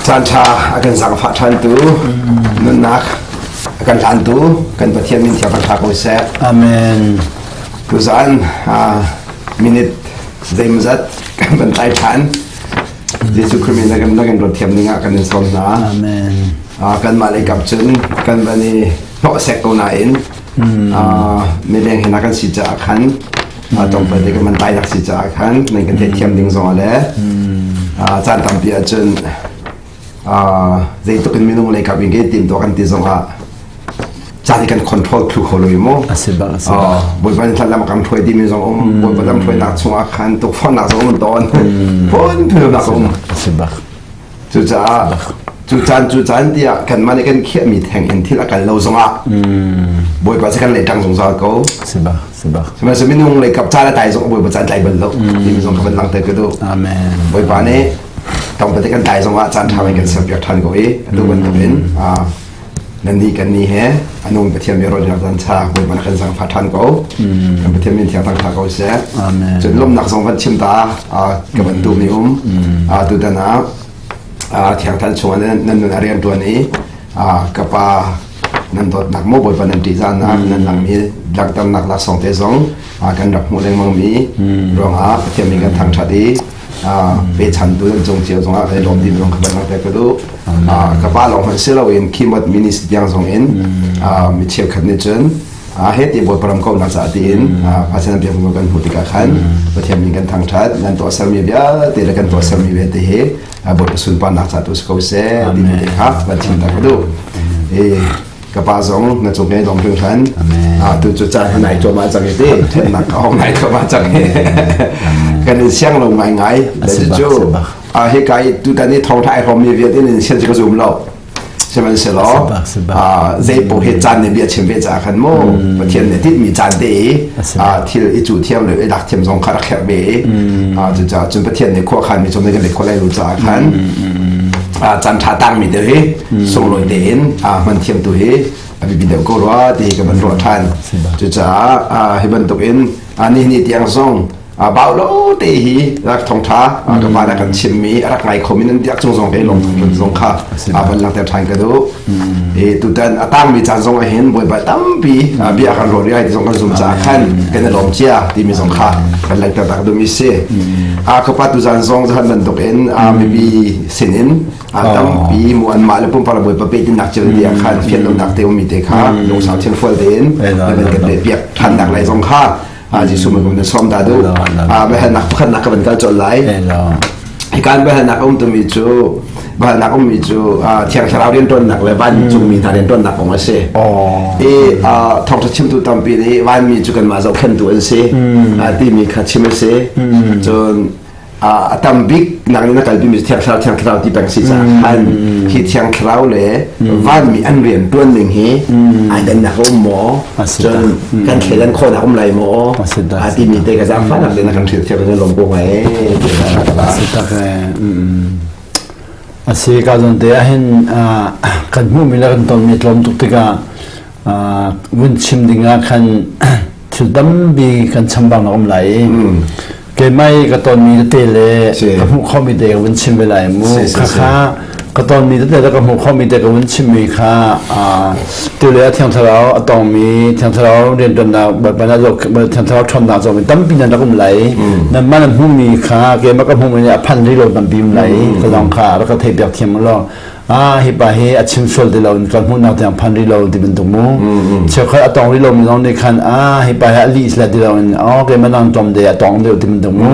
Caan ṭha a kan zaangfah ṭhantu, nunnak a kan hlantu kan Pathian min thiang thangṭha ko seh. Amen. Tuzaan minute zeimazat kan van tlai ṭhan. Jesuh Khrih min na kan na kan ruat thiam ding ah kan in sawm hna. Amen. Kanmah lei kap cun kan van i hnawhsek ko nain mileng he na kan si caah khan tlawmpal te kan man tlainak si caah khan nan kan theihthiam ding zong le caan tampi ahcun zeitluk in minung lei kap in ke tim tuah kan ti zong ah caan hi kan control thlu kho lo mu. A si bak, a si bak. Bawipa nih thlan lam kan hruai timi zong um, Bawipa lam hruainak chungah khan tukforhnak zong um tawn, phun phun nak um. A si bak. Cucaah cu caan cu caan tiah kanmah nih kan khiahmi theng in thil a kal lo zongah Bawipa cu kan lei ṭang zungzal ko. Si bak, si bak. Sihmanhsehlaw minung lei kap caan a tlai zong Bawipa caan tlai bal lo timi zong ka van langhter ka duh. Amen. Bawipa nih tongpate kan tlai zongah caan ṭha kan serpiak ṭhan ko i atu bantukin nan nih kan nih he a nung Pathian mi rawl caan cha Bawipa na kan zangfah ṭhan ko. Kan Pathian min thiang thang ko seh. Amen. Cun lawmhnak zong van chim ta ka van duhmi um. Tutan ah Thiang Than chungah nan nun a rian ṭuan i ka pa nan dawtnak maw Bawipa nan ṭihzahnak nan langmi langhternak laksawng te zong kan rak hmuh lengmangmi ruangah Pathian min kan thangṭhat i pechantu nan cung cio zongah kan i lawm ding zong ka van langhter ka duh. Ka pa lawng hmanh si loin Khimot ministry tiang zong in mi cheukhat nih cun he ti Bawipa ram kauhnak caah tiin Pathian biak kan hmuh tikah khan Pathian min kan thangṭhat nan tuahsermi vialte le kan tuahsermi vialte hi Bawipa sunparnak ca tu si ko seh timi te kha van chim ta ka duh. Ka pa zong na cung he dong hringhran. Tu cu caan hi nai cuahmah cang i ti ṭhennak ka hong nai cuahmah cang i kan in siang lo ngaingai. Cu hika i tutan i thawngṭha ai hrawmmi vialte in sian cu ka zum lo. Sihmanhsehlaw zei paoh hi caan nih bia chim ve caah khan mu Pathian nih tinhmi caan te i thil i cuh thiam le i lak thiam zong kha rak herh ve i cucaah cun Pathian nih khua khanmi cung nih kan khua lai lo caah khan caan ṭha tangmi te hi sunglawi tein hman thiam tu hi a biapi deuh ko rua ti hi ka van ruah ṭhan. Cucaah hi bantuk in nihin tiang zong bau lo te hi rak thongtha ka pa kan chimmi a rak ngai khomi nan diak cung zong ke lawm thong zong kha a van langhter ṭhan ka duh. E tutan a tangmi caan zong ah hin Bawipa tampi bia kan ruah rih ai ti zong kan zum caah khan kan i lawm cia timi zong kha kan langhter tak duhmi si. A ka pa tuzan zong zahan bantuk in mipi sin in tampi mu anmah le pumpak le Bawipa pehtinnak cio ti ah khan fian lonak te ummi te kha lungsau thilfual tein nan kan piak ṭhannak lai zong kha Jesuh mun na sawm ta duh. Biahalnak pakhatnak ka van kal colh lai. Hikan biahalnak um tumi cu biahalnak ummi cu Thiang Thlarau rianṭuannak le vancungmi hna rianṭuannak kong a si. I thawngṭha chimtu tampi nih vanmi cu kanmah zohkhenhtu an si timi kha chim a si. Cun a tam bik nang nih na kalpi mi Thiang Thlarau, Thiang Thlarau ti peng si caah khan hi Thiang Thlarau le vanmi an rian tuan ning hi ai dannak a um maw, cun kan thleidan khawhnak um lai maw a timi te ka zaangfahnak te na kan hrilh thiam kan lawm ko ngai. A si ka zon te ahhin kan hmuhmi le kan tonmi tlawm tuk tikah vun chim ding ah khan thil tampi kan chambang na um lai i keimah i ka tonmi tete le ka hmuh khomi te ka vun chim ve lai mu. Khakha ka tonmi tete le ka hmuh khomi te ka vun chimmi kha tule a Thiang Thlarau a tongmi, Thiang Thlarau rianṭuannak, Bawipa na Thiang Thlarau ṭhawnnak zong tampi nan rak um lai. Nanmah nan hmuhmi kha keimah ka hmuhmi nih a phan rih lo tampi um lai. Ka zong kha rak ka theihpiak thiam law ah hi pa hi a chim sual ti lo in kan hmuhnak tiang phan rih lo ti bantuk mu. Cheukhat a tong rih lo mi zong nih khan ah hi pa hi a lih sila ti lo in oh keimah nang tom de a tong deuh ti bantuk mu.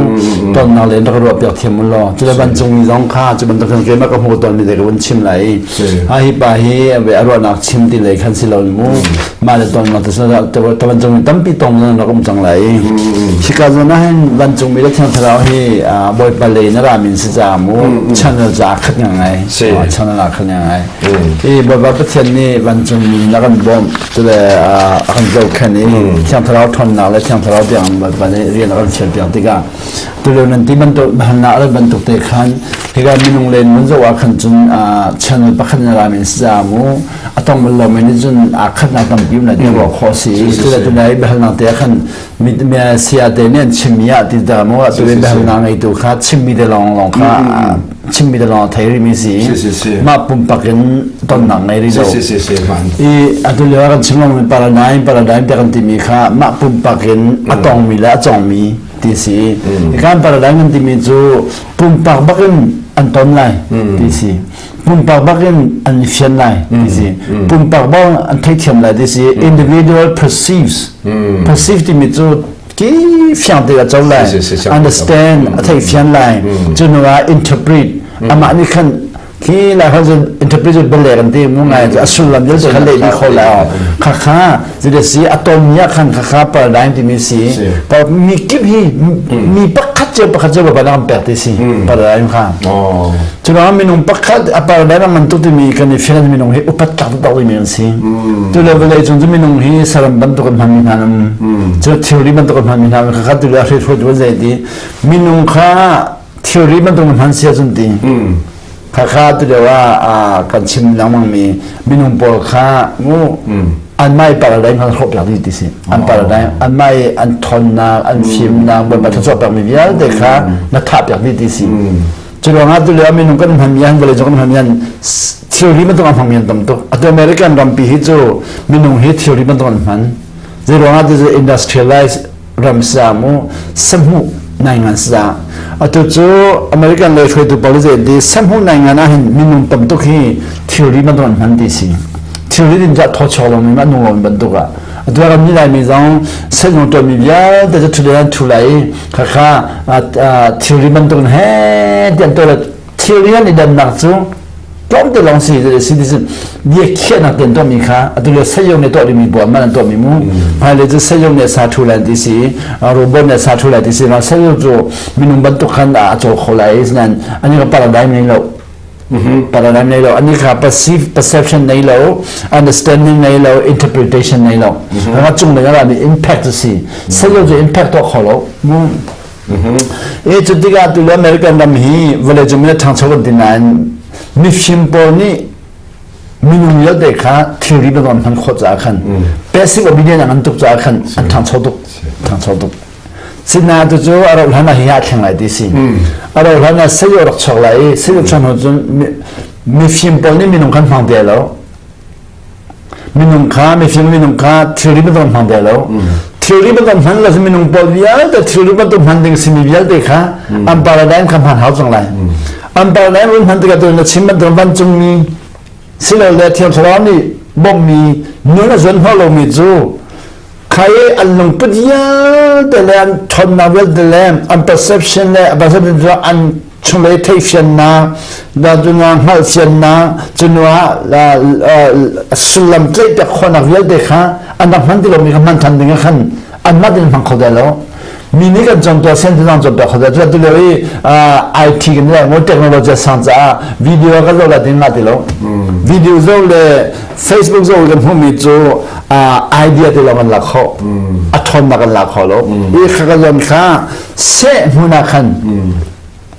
Tonnak len rak ruah piak thiam mu law cu le vancung mi zong kha cu bantuk khan keimah ka hmuh ton mi te ka vun chim lai. Ah hi pa hi a ruahnak chim ti lei khan si lo mu. Mah le tonnak te ta vancung mi tampi tong zong rak um cang lai. Hika zawn ah hin vancung mi le Thiang Thlarau hi Bawipa lei na ra min si ca mu channel ca khat ngai. Channel ah khan ngai. I Bawipa Pathian nih vancung mi na kan bawmh cule a kan zohkhenh i Thiang Thlarau ṭhawnnak le Thiang Thlarau tiang Bawipa nih rian a kan fial piak tikah tulio nan ti bantuk bahannak le bantuk te khan hika minung len mun zoh ah khan cun channel pakhat na ra min si ca mu a tong bal lo mi nih cun aa khatnak tampi um lai ti ruah khawh si cule tunai biahalnak te ah khan sia te nih an chimmi ah ti ta mu tu biahalnak ngeitu kha chimmi te lawng lawng kha. chimmi te lawng a thei rihmi si. Mah pumpak in tonnak ngei rih lo. I atu lio ah kan chim lengmang paradigm paradigm te kan timi kha mah pumpak in a tongmi le a cawngmi ti si. I kan paradigm kan timi cu pumpak bak in an ton lai ti si. Pumpak bak in an i fian lai ti si. Pumpak bak an theithiam lai ti si. Individual perceives. Perceive timi cu ki fiang te a co lai understand a thei fian lai cu hnu ah interpret amah nih khan khi lai hon interpret cu bele kan ti mu ngai a sullam vialte kha leh dih kho lai kha kha zide si a tom mi ah khan kha kha paradigm timi si mi kip hi mi pakhat cio pakhat cio ba kan pek ti si paradigm kha Cu ruangah minung pakhat a par le ngan tuk timi kan i fian minung hi upat tlak taktak dingmi an si. Tu le vawlei cung cu minung hi saram bantuk an hmanmi hna an cu thilri bantuk an hmanmi hna kha kha tu le a hrit hruai zei ti minung kha thilri bantuk an hman sia cun ti. Kha kha tu lio ah kan chim lengmang mi minung pawl kha mu anmah i paradigm kha hrawh piak dih ti si. An paradigm anmah i an ṭhawnnak an fimnak Bawipa thluachuah pekmi vialte kha na thah piak dih ti si. Cu ruangah tulio minung kan hmanmi han vawlei cung kan hmanmi han thilri bantuk an hmangmi an tam tuk. Atu American rampi hi cu minung hi thilri bantuk an hman. Zei ruangah ti cu industrialized ram sa mu sahmuh nai ngan sa. Atu cu American lei hruaitu pawl zei ti sahmuh nai ngan ah hin minung tam tuk hi thilri bantuk an hman ti si. Thilri din cu a thaw chuak lomi ma nung lomi bantuk ah. Atu ram ni laimi zong sehzung ṭuanmi vialte cu ṭhu an ṭhu lai i khakha thilri bantuk in he ti an tuah thilri an i dannak cu tlawmte lawng si si ti bia khiahnak te an tuahmi kha atu le sayong nih tuah dingmi buah man an tuahmi mu hmailei cu sayong nih sa ṭhu lai ti si robot nih sa ṭhu lai ti si sayong cu minung bantuk khan a cawl kho lai nain an i ka paradigm nei lo Paradigm nei lo. Ani kha perceive, perception nei lo, understanding nei lo, interpretation nei lo. Nga cung lei ah mi impact si. Sayo cu impact to kho lo. E cu tikah tu le American ram hi vawlei cung mi ṭhangcho kan ti nain mifim pawl nih minung vialte kha thilri bantuk hman khawh caah khan passive obedience an tuk caah khan an ṭhangcho tuk ṭhangcho tuk Sinain tucu a rauh hlan ah hihi aa thleng lai ti si. A rauh hlan ah sayo rak chuak lai i sayo chuak hnu cun mifim pawl nih minung khan hmang te lo. Minung kha mifim minung kha thilri bantuk hmang te lo. Thilri bantuk hman lo minung pawl vialte thilri bantuk hman ding simi vialte kha an paradigm kha hman hau cang lai. An paradigm un hman tikah tu na chim bantuk vancungmi silole Thiang Thlarau nih bawmhmi nun a zuan hnawh lomi cu Kha i an lungput vialte le an ṭhawnnak vialte le an perception le perception cu an chunglei theihfiannak, cuna hngalhfiannak, cunuah sullam tlaihpiak khawhnak vialte kha an rak hman ti lomi kha hman ṭhan ding ah khan anmah tein hmang kho ti lo. Mi nih kan cawnpiak sian ti zong cawnpiak kho ti lo. Cu lio i IT kan le mo technology a sang caah video kan zoh lai ti ngah ti lo. Video zoh le Facebook zoh kan hmuhmi cu idea te lawng an lak kho a ṭhawnnak an lak kho lo i kha ka zawn kha seh hmun ah khan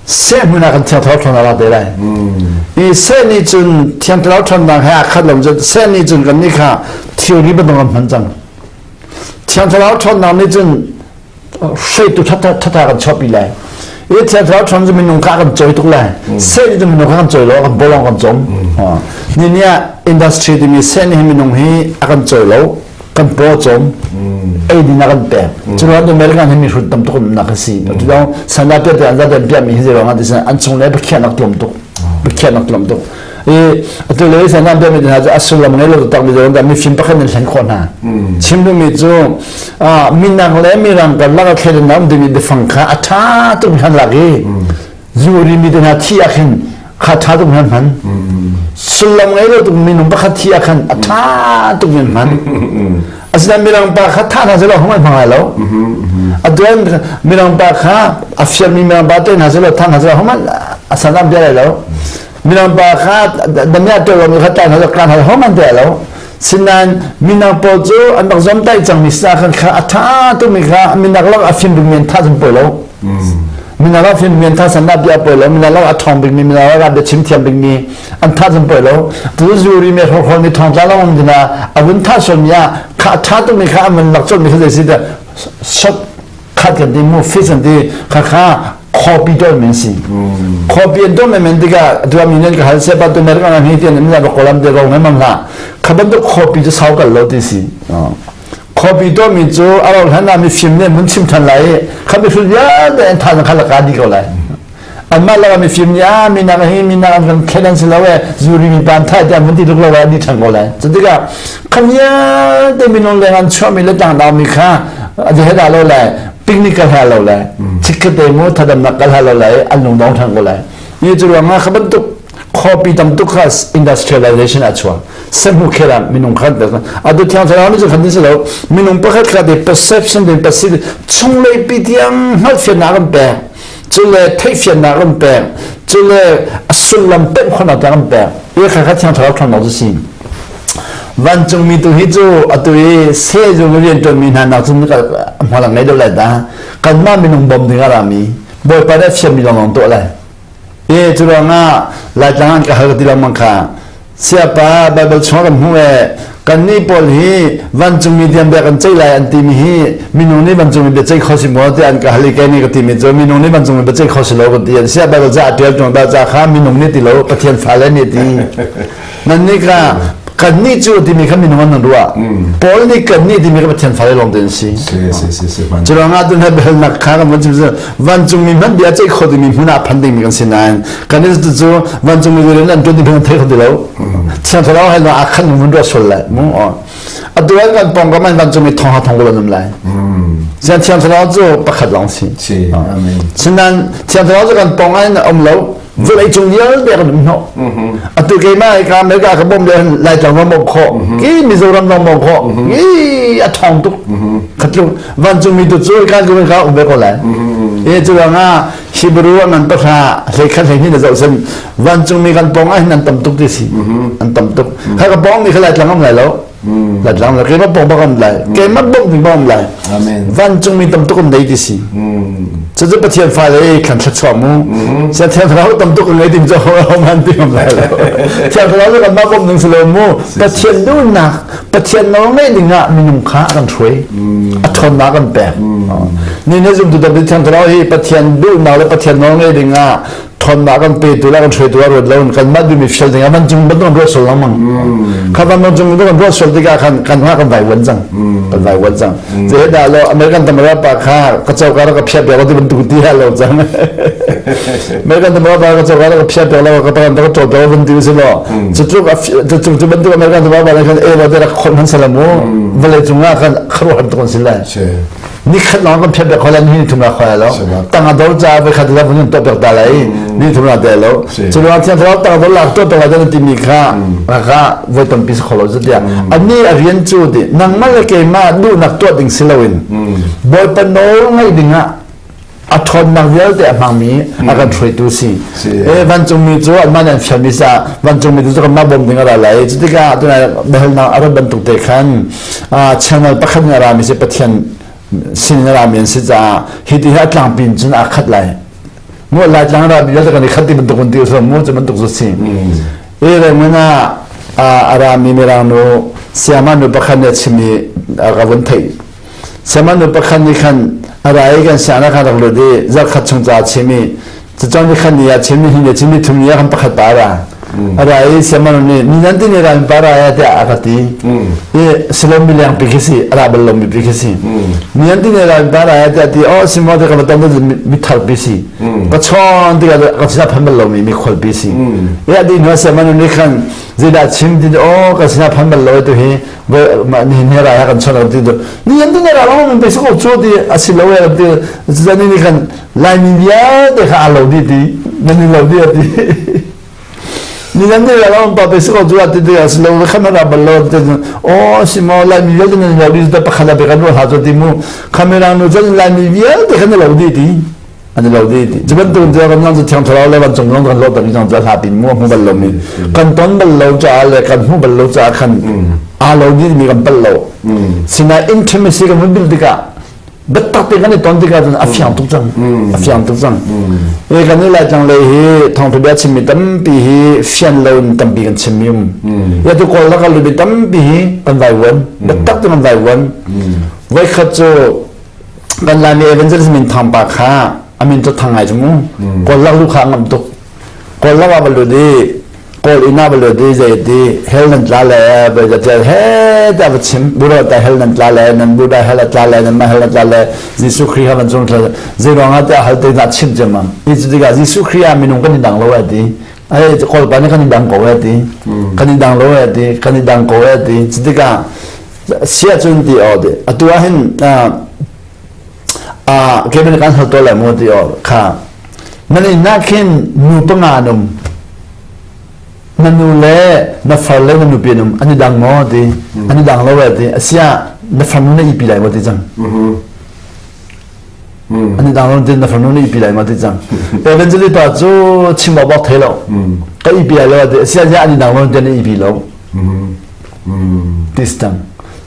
seh hmun ah khan thiang thlarau ṭhawnnak lak te lai i seh nih cun thiang thlarau ṭhawnnak he aa khat lo cun seh nih cun kan nih kha thilri bantuk an hman cang thiang thlarau ṭhawnnak nih cun hruaitu thatha kan chuahpi lai i thiang thlarau ṭhawn cu minung kha kan cawi tuk lai seh nih minung kha kan cawi lo kan bolong kan cawm ni ni ah industry timi seh nih minung hi a kan cawi lo kan paw cawm eidin a kan pek cu ruang American hi mi hrut tam tuk nak a si tu dong sanda piat an zaten piat mi hi zei ruang ah ti an chung le biakhiahnak tlawm tuk biakhiahnak tlawm tuk i atu le san an biami hna cu a sullam ngei lo tak mi zawn dah mifim pakhat in hlen khawh hna chim duhmi cu minang le mirang karlak a thleidan um dingmi biafang kha a ṭha tuk mi han lak i zuri mi te hna thi ah khin kha ṭha tuk mi han hman sullam ngei lo tuk minung pakhat thi ah khan a ṭha tuk mi han hman asinain mirang pa kha thah hna selaw hmang hmang lai lo atuan mirang pa kha a fialmi mirang pa te hna selaw thah hna selaw hmang a san am bia lai lo Mirang pa kha damiah tuah lomi kha tlai hna kan hal homan te lo. Sinain minak pawl cu an rak zomtaih cangmi sa khan kha a ṭha tukmi kha minak lak a fim bikmi an tha zong pawi lo. Minak lak fim bikmi an tha san dah bia pawi lo. Minak lak a ṭhawng bikmi minak lak bia chim thiam bikmi an tha zong pawi lo. Tu zuri mi hrokhrawl mi thong tla lawng dina a vun tha sualmi ah kha a ṭha tukmi kha an vun lak colhmi kha zei si dah shot khat kan ti mu fit kan ti kha kha Khuapi tawn men si. Khuapi an tawn men tikah atu mi nan ka hal se pa tu mer ka hi tian in la kolam te rong mam hla. Kha bantuk khuapi cu sau kal lo ti si. Khuapi tawn mi cu a rau hlan ah mi fim ne mun chim than lai kha mi hrut vialte an than kha la ka di ko lai. Anmah lakah mifim nih ah minak hi minak an kan thlen an si lo e zuri mi pa an thah tiah mun ti tuk lo an ni ṭhan ko lai. Cu tikah kha vialte minung leng an chuahmi le tlangdang mi kha a he dah lo lai picnic kal ha lo lai chikkhat mu thadamnak kal ha lo lai an lungdong ṭhan ko lai. Ni cu ruangah kha bantuk khuapi tam tuk kha industrialization a chuak sehmu khel ah minung khat atu thiang thlarau nih cu khan si lo minung pakhat kha de perception den pasi chunglei pi tiang hngalhfiannak an pek cule theihfiannak an pek cule a sullam pemh khawhnak tiang an pek i kha kha thiang thlarau ṭhawnnak cu si vancungmi tu hi cu atu i sehzung rian ṭuanmi hna nak cun hmual ngei deuh lai ta kanmah minung bawm ding a rami bawipa nih a fianmi lawnglawng tuah lai E cu ruangah Laitlang an ka hal ka ti lengmang kha. Siapa Bible chung kan hmuh e kannih pawl hi vancungmi tiang bia kan ceih lai an timi hi minung nih vancungmi bia ceih kho si maw tiah an ka hal i kei nih ka timi cu minung nih vancungmi bia ceih kho si lo ka ti an sia Bible ca a ṭial ṭung da ca kha minung nih ti lo Pathian fale nih ti nan nih kha kannih cu timi kha minung an ruah Paul nih kannih timi kha Pathian fale lawng te an si cu ruangah tun he biahalnak kha kan van chim vancungmi hmanh bia ceih kho dingmi hmun ah phan dingmi kan si nain kan i cu vancungmi rian an ṭuan ding an thei kho ti lo thiang thlarau he a khan mun ruah sual lai mu atu an kan pong kam an vancungmi thong ha thong ko an um lai sian thiang thlarau cu pakhat lawng si sinan thiang thlarau cu kan pong an um lo vawlei cung vialte kan um hnawh atu keimah ka America ka bawm le Laitlang zong bawm khawh ki Mizoram zong bawm khawh i a ṭhawng tuk khatlung vancungmi tu cu kan ku ka um ve ko lai e cu ruangah Hebrew an pahra hlei khat hlei hnih na zoh sen vancungmi kan pong ah hin an tam tuk ti si an tam tuk kha ka pong mi kha Laitlang um lai lo Laitlang la keimah pong bak um lai keimah bawmh ding bak um lai vancungmi tam tuk um dei ti si cucu Pathian fale i kan thluachuah mu sia thiang thlarau tam tuk ngei ding cu man ti um lai lo thiang thlarau cu kanmah bawmh ding si lo mu Pathian duhnak Pathian nawl ngeih ding ah minung kha a kan hruai a ṭhawnnak kan pek ni na zumtu tam thiang thlarau hi Pathian duhnak le Pathian nawl ngeih ding ah ṭhawnnak kan petu le kan hruaitu ah ruat lo in kanmah duhmi fial ding ah vancung bantuk kan ruat sual lengmang kha vancung bantuk kan ruat sual tikah khan kan hna kan vaivuan cang kan vaivuan cang zei dah lo American tamara pa kha ka coka rak ka phiah piak lo ti bantuk ti ha lo cang American tamara pa ka coka rak ka phiah piak lo ka pakan ka ṭol piak van ti si lo cutluk cu bantuk American tamara pa khan e lo te rak khon han salam mu vawlei cungah khan kharuahar tuk an si lai nikhat lawng kan phiat bek khoi la ni thum la khoi lo tang a dor ca ve khat la vun to pek ta lai ni thum la te lo cu lo thiang thlarau tang dor la to pek la dan ti mi kha kha voi tampi sa kholo zu tia ani a rian cu ti nangmah le keimah duhnak tuah ding si loin bawipa nawl ngaih ding ah a ṭhawnnak vialte a hmangmi a kan hruaitu si e vancungmi cu anmah nih an fialmi sa vancungmi cu kanmah bawm ding a ra lai cu tikah tunai biahalnak a rat bantuk te khan channel pakhat nih a rami si Pathian sin a rami an si caah hi ti hi a tlangpi in cun aa khat lai mu lai tlang rami vialte kan i khat ti bantuk ti usam mu cu bantuk cu si e rengmen ah a rami mirang nu siama nu pakhat nih a chim i ka vun theih Sihmanhsehlaw pakhat nih khan a ra i kan sianginn ah khan rak lut i zarhkhat chung ca a chim i cucun nikhat ni ah chim ni hnih ni chim ni thum ni ah khan pakhat pa a ra. A ra i sihmanhsehlaw nih ni nan ti ni ra in pa ra ya tiah a ka ti. I silom mi lengpi khi si a ra bal lomi pi khi si. Ni nan ti ni ra in pa ra ya tiah ti oh simo te ka va ton mi thar pi si. Ka chawn tikah ka sinah phan bal lomi mi khual pi si. I a dih hnu ah sihmanhsehlaw nih khan zeidah chim ti oh ka sinah phan bal lo tu hi nihin he rai kan chon ti tu ni yan tin ra lo pe so chu ti asilo e ti zani ni kan laimi vialte kha alo di ti nan ni lo di ti ni yan ni ra lo pa pe so chu ti ti asilo kha na ra bal lo ti o simo laimi vialte nan lo di ta pakhala pe kan ro ha chu ti mu khamera nu chan laimi vialte kha na lo di ti an i lo dih ti cu bantuk cu kan nang cu thiang thlarau le vancung zong kan lawh bang cang hla pin mu hmu bal lo mi kan ton bal lo caah le kan hmu bal lo caah khan aa lo dih mi kan pal lo sinain intimacy kan hun bil tikah biatak te kan i ton tikah cun a fiang tuk cang a fiang tuk cang e kan i laitlang lei hi thawngtha bia chimmi tampi hi fian lo in tampi kan chimmi um ya tu kawl lakah lubi tampi hi kan vai vuan biatak te kan vai vuan voikhat cu kan Laimi evangelist min thang pa kha a. Amin cu thang ngai cu mu. Kawl lak lu kha ngam tuk. Kawl lak ah va lut i Kawl inn ah va lut i zei ti hell nan tla le bai za tial he ta va chim Buddha ta hell nan tla le nan Buddha hell a tla le nan ma hell a tla le Jesuh Khrih ha van cung tla zei ruang ah tiah hal te na chim ciammam. Hi cu tikah Jesuh Khrih ah minung kan i dang lo a ti. Ai Kawl pa nih kan i dang ko a ti. Kan i dang lo a ti. Kan i dang ko a ti. Cu tikah sia cun ti aw ti. Atu ah hin keiman kan hal to lai mu ti aw kha nan inn ah khin nu panga an um na nu le na far le na nupi an um an i dang maw ti an i dang lo eh ti asia na farnu na ipi lai maw ti cang an i dang lo ti na farnu na ipi lai maw ti cang evangelist pa cu chim awk bak thei lo ka ipi lai lo ti asia an i dang lo ti na ipi lo This tang.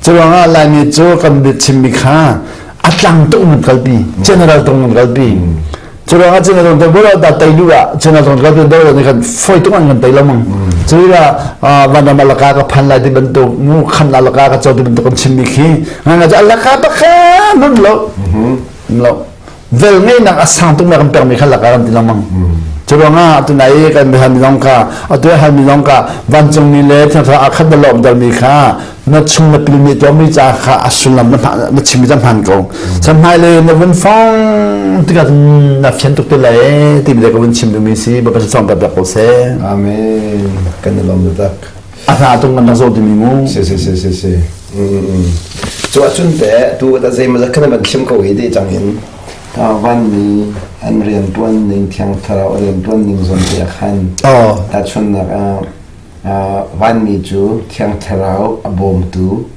Curuangah Laimi cu kan biachimmi kha a tlang tuk nan kalpi, general tuk nan kalpi. Curuangah general tuk bolo da tei lu ah general tuk kalpi do ni kan foi tuk an kan tei lo mang. Curuangah vanram alaka ka phan lai ti bantuk, mu khan alaka ka cho ti bantuk kan chimmi khi nga nga alaka pakha nun lo. Lo. Velngeihnak a sang tuk kan pekmi kha lakah kan ti lengmang. Cu ruangah tunai kan biahalmi zong kha atu halmi zong kha vancungmi le thiangthlarau a khat na lawmtermi kha na chung na pilmi tuahmi ca kha a sullam na chimmi ca hmaan ko. San hmailei na vun fong tikah na fian tuk te lai timi le ka vun chim duhmi si Bawipa sawm pek ko seh. Amen. Kan i lawm taktak. A hna tung kan rak zawh timi mu. Si si si si si. Cu ahcun teh tu ta zeimawzat khan van chim ko hi ti cang in vanmi an riantuan ning thiang thlarau a riantuan ning zawn te ah khan tahchunhnak ah vanmi cu thiang thlarau a bawmtu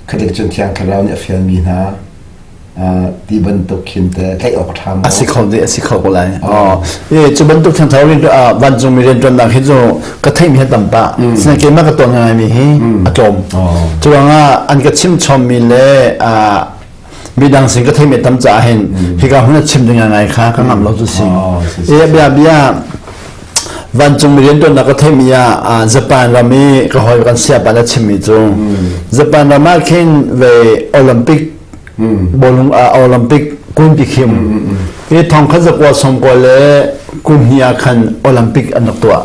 khatik cun thiang thlarau nih a fialmi hna ti bantuk khin te tlaih awk ṭha maw? A si kho dih, a si kho ko lai. E cu bantuk thiangthlarau rian vancungmi rianṭuannak hi cu ka theihmi hi tam pah. Sinain keimah ka tuan ngaimi hi a tlawm. Cu ruangah an ka chim chommi le midang sin ka theihmi tam caah hin hika hun a chim ding ngai kha ka ngamh lo cu si. E bia bia vancungmi rianṭuannak ka theihmi ah Japan ram i ka hawi kan siapa na chimmi cu Japan ram ah khin ve Olympic bawlung Olympic kunpi khim i thong khat zakua sawmkua le kum hnih ah khan Olympic an rak tuah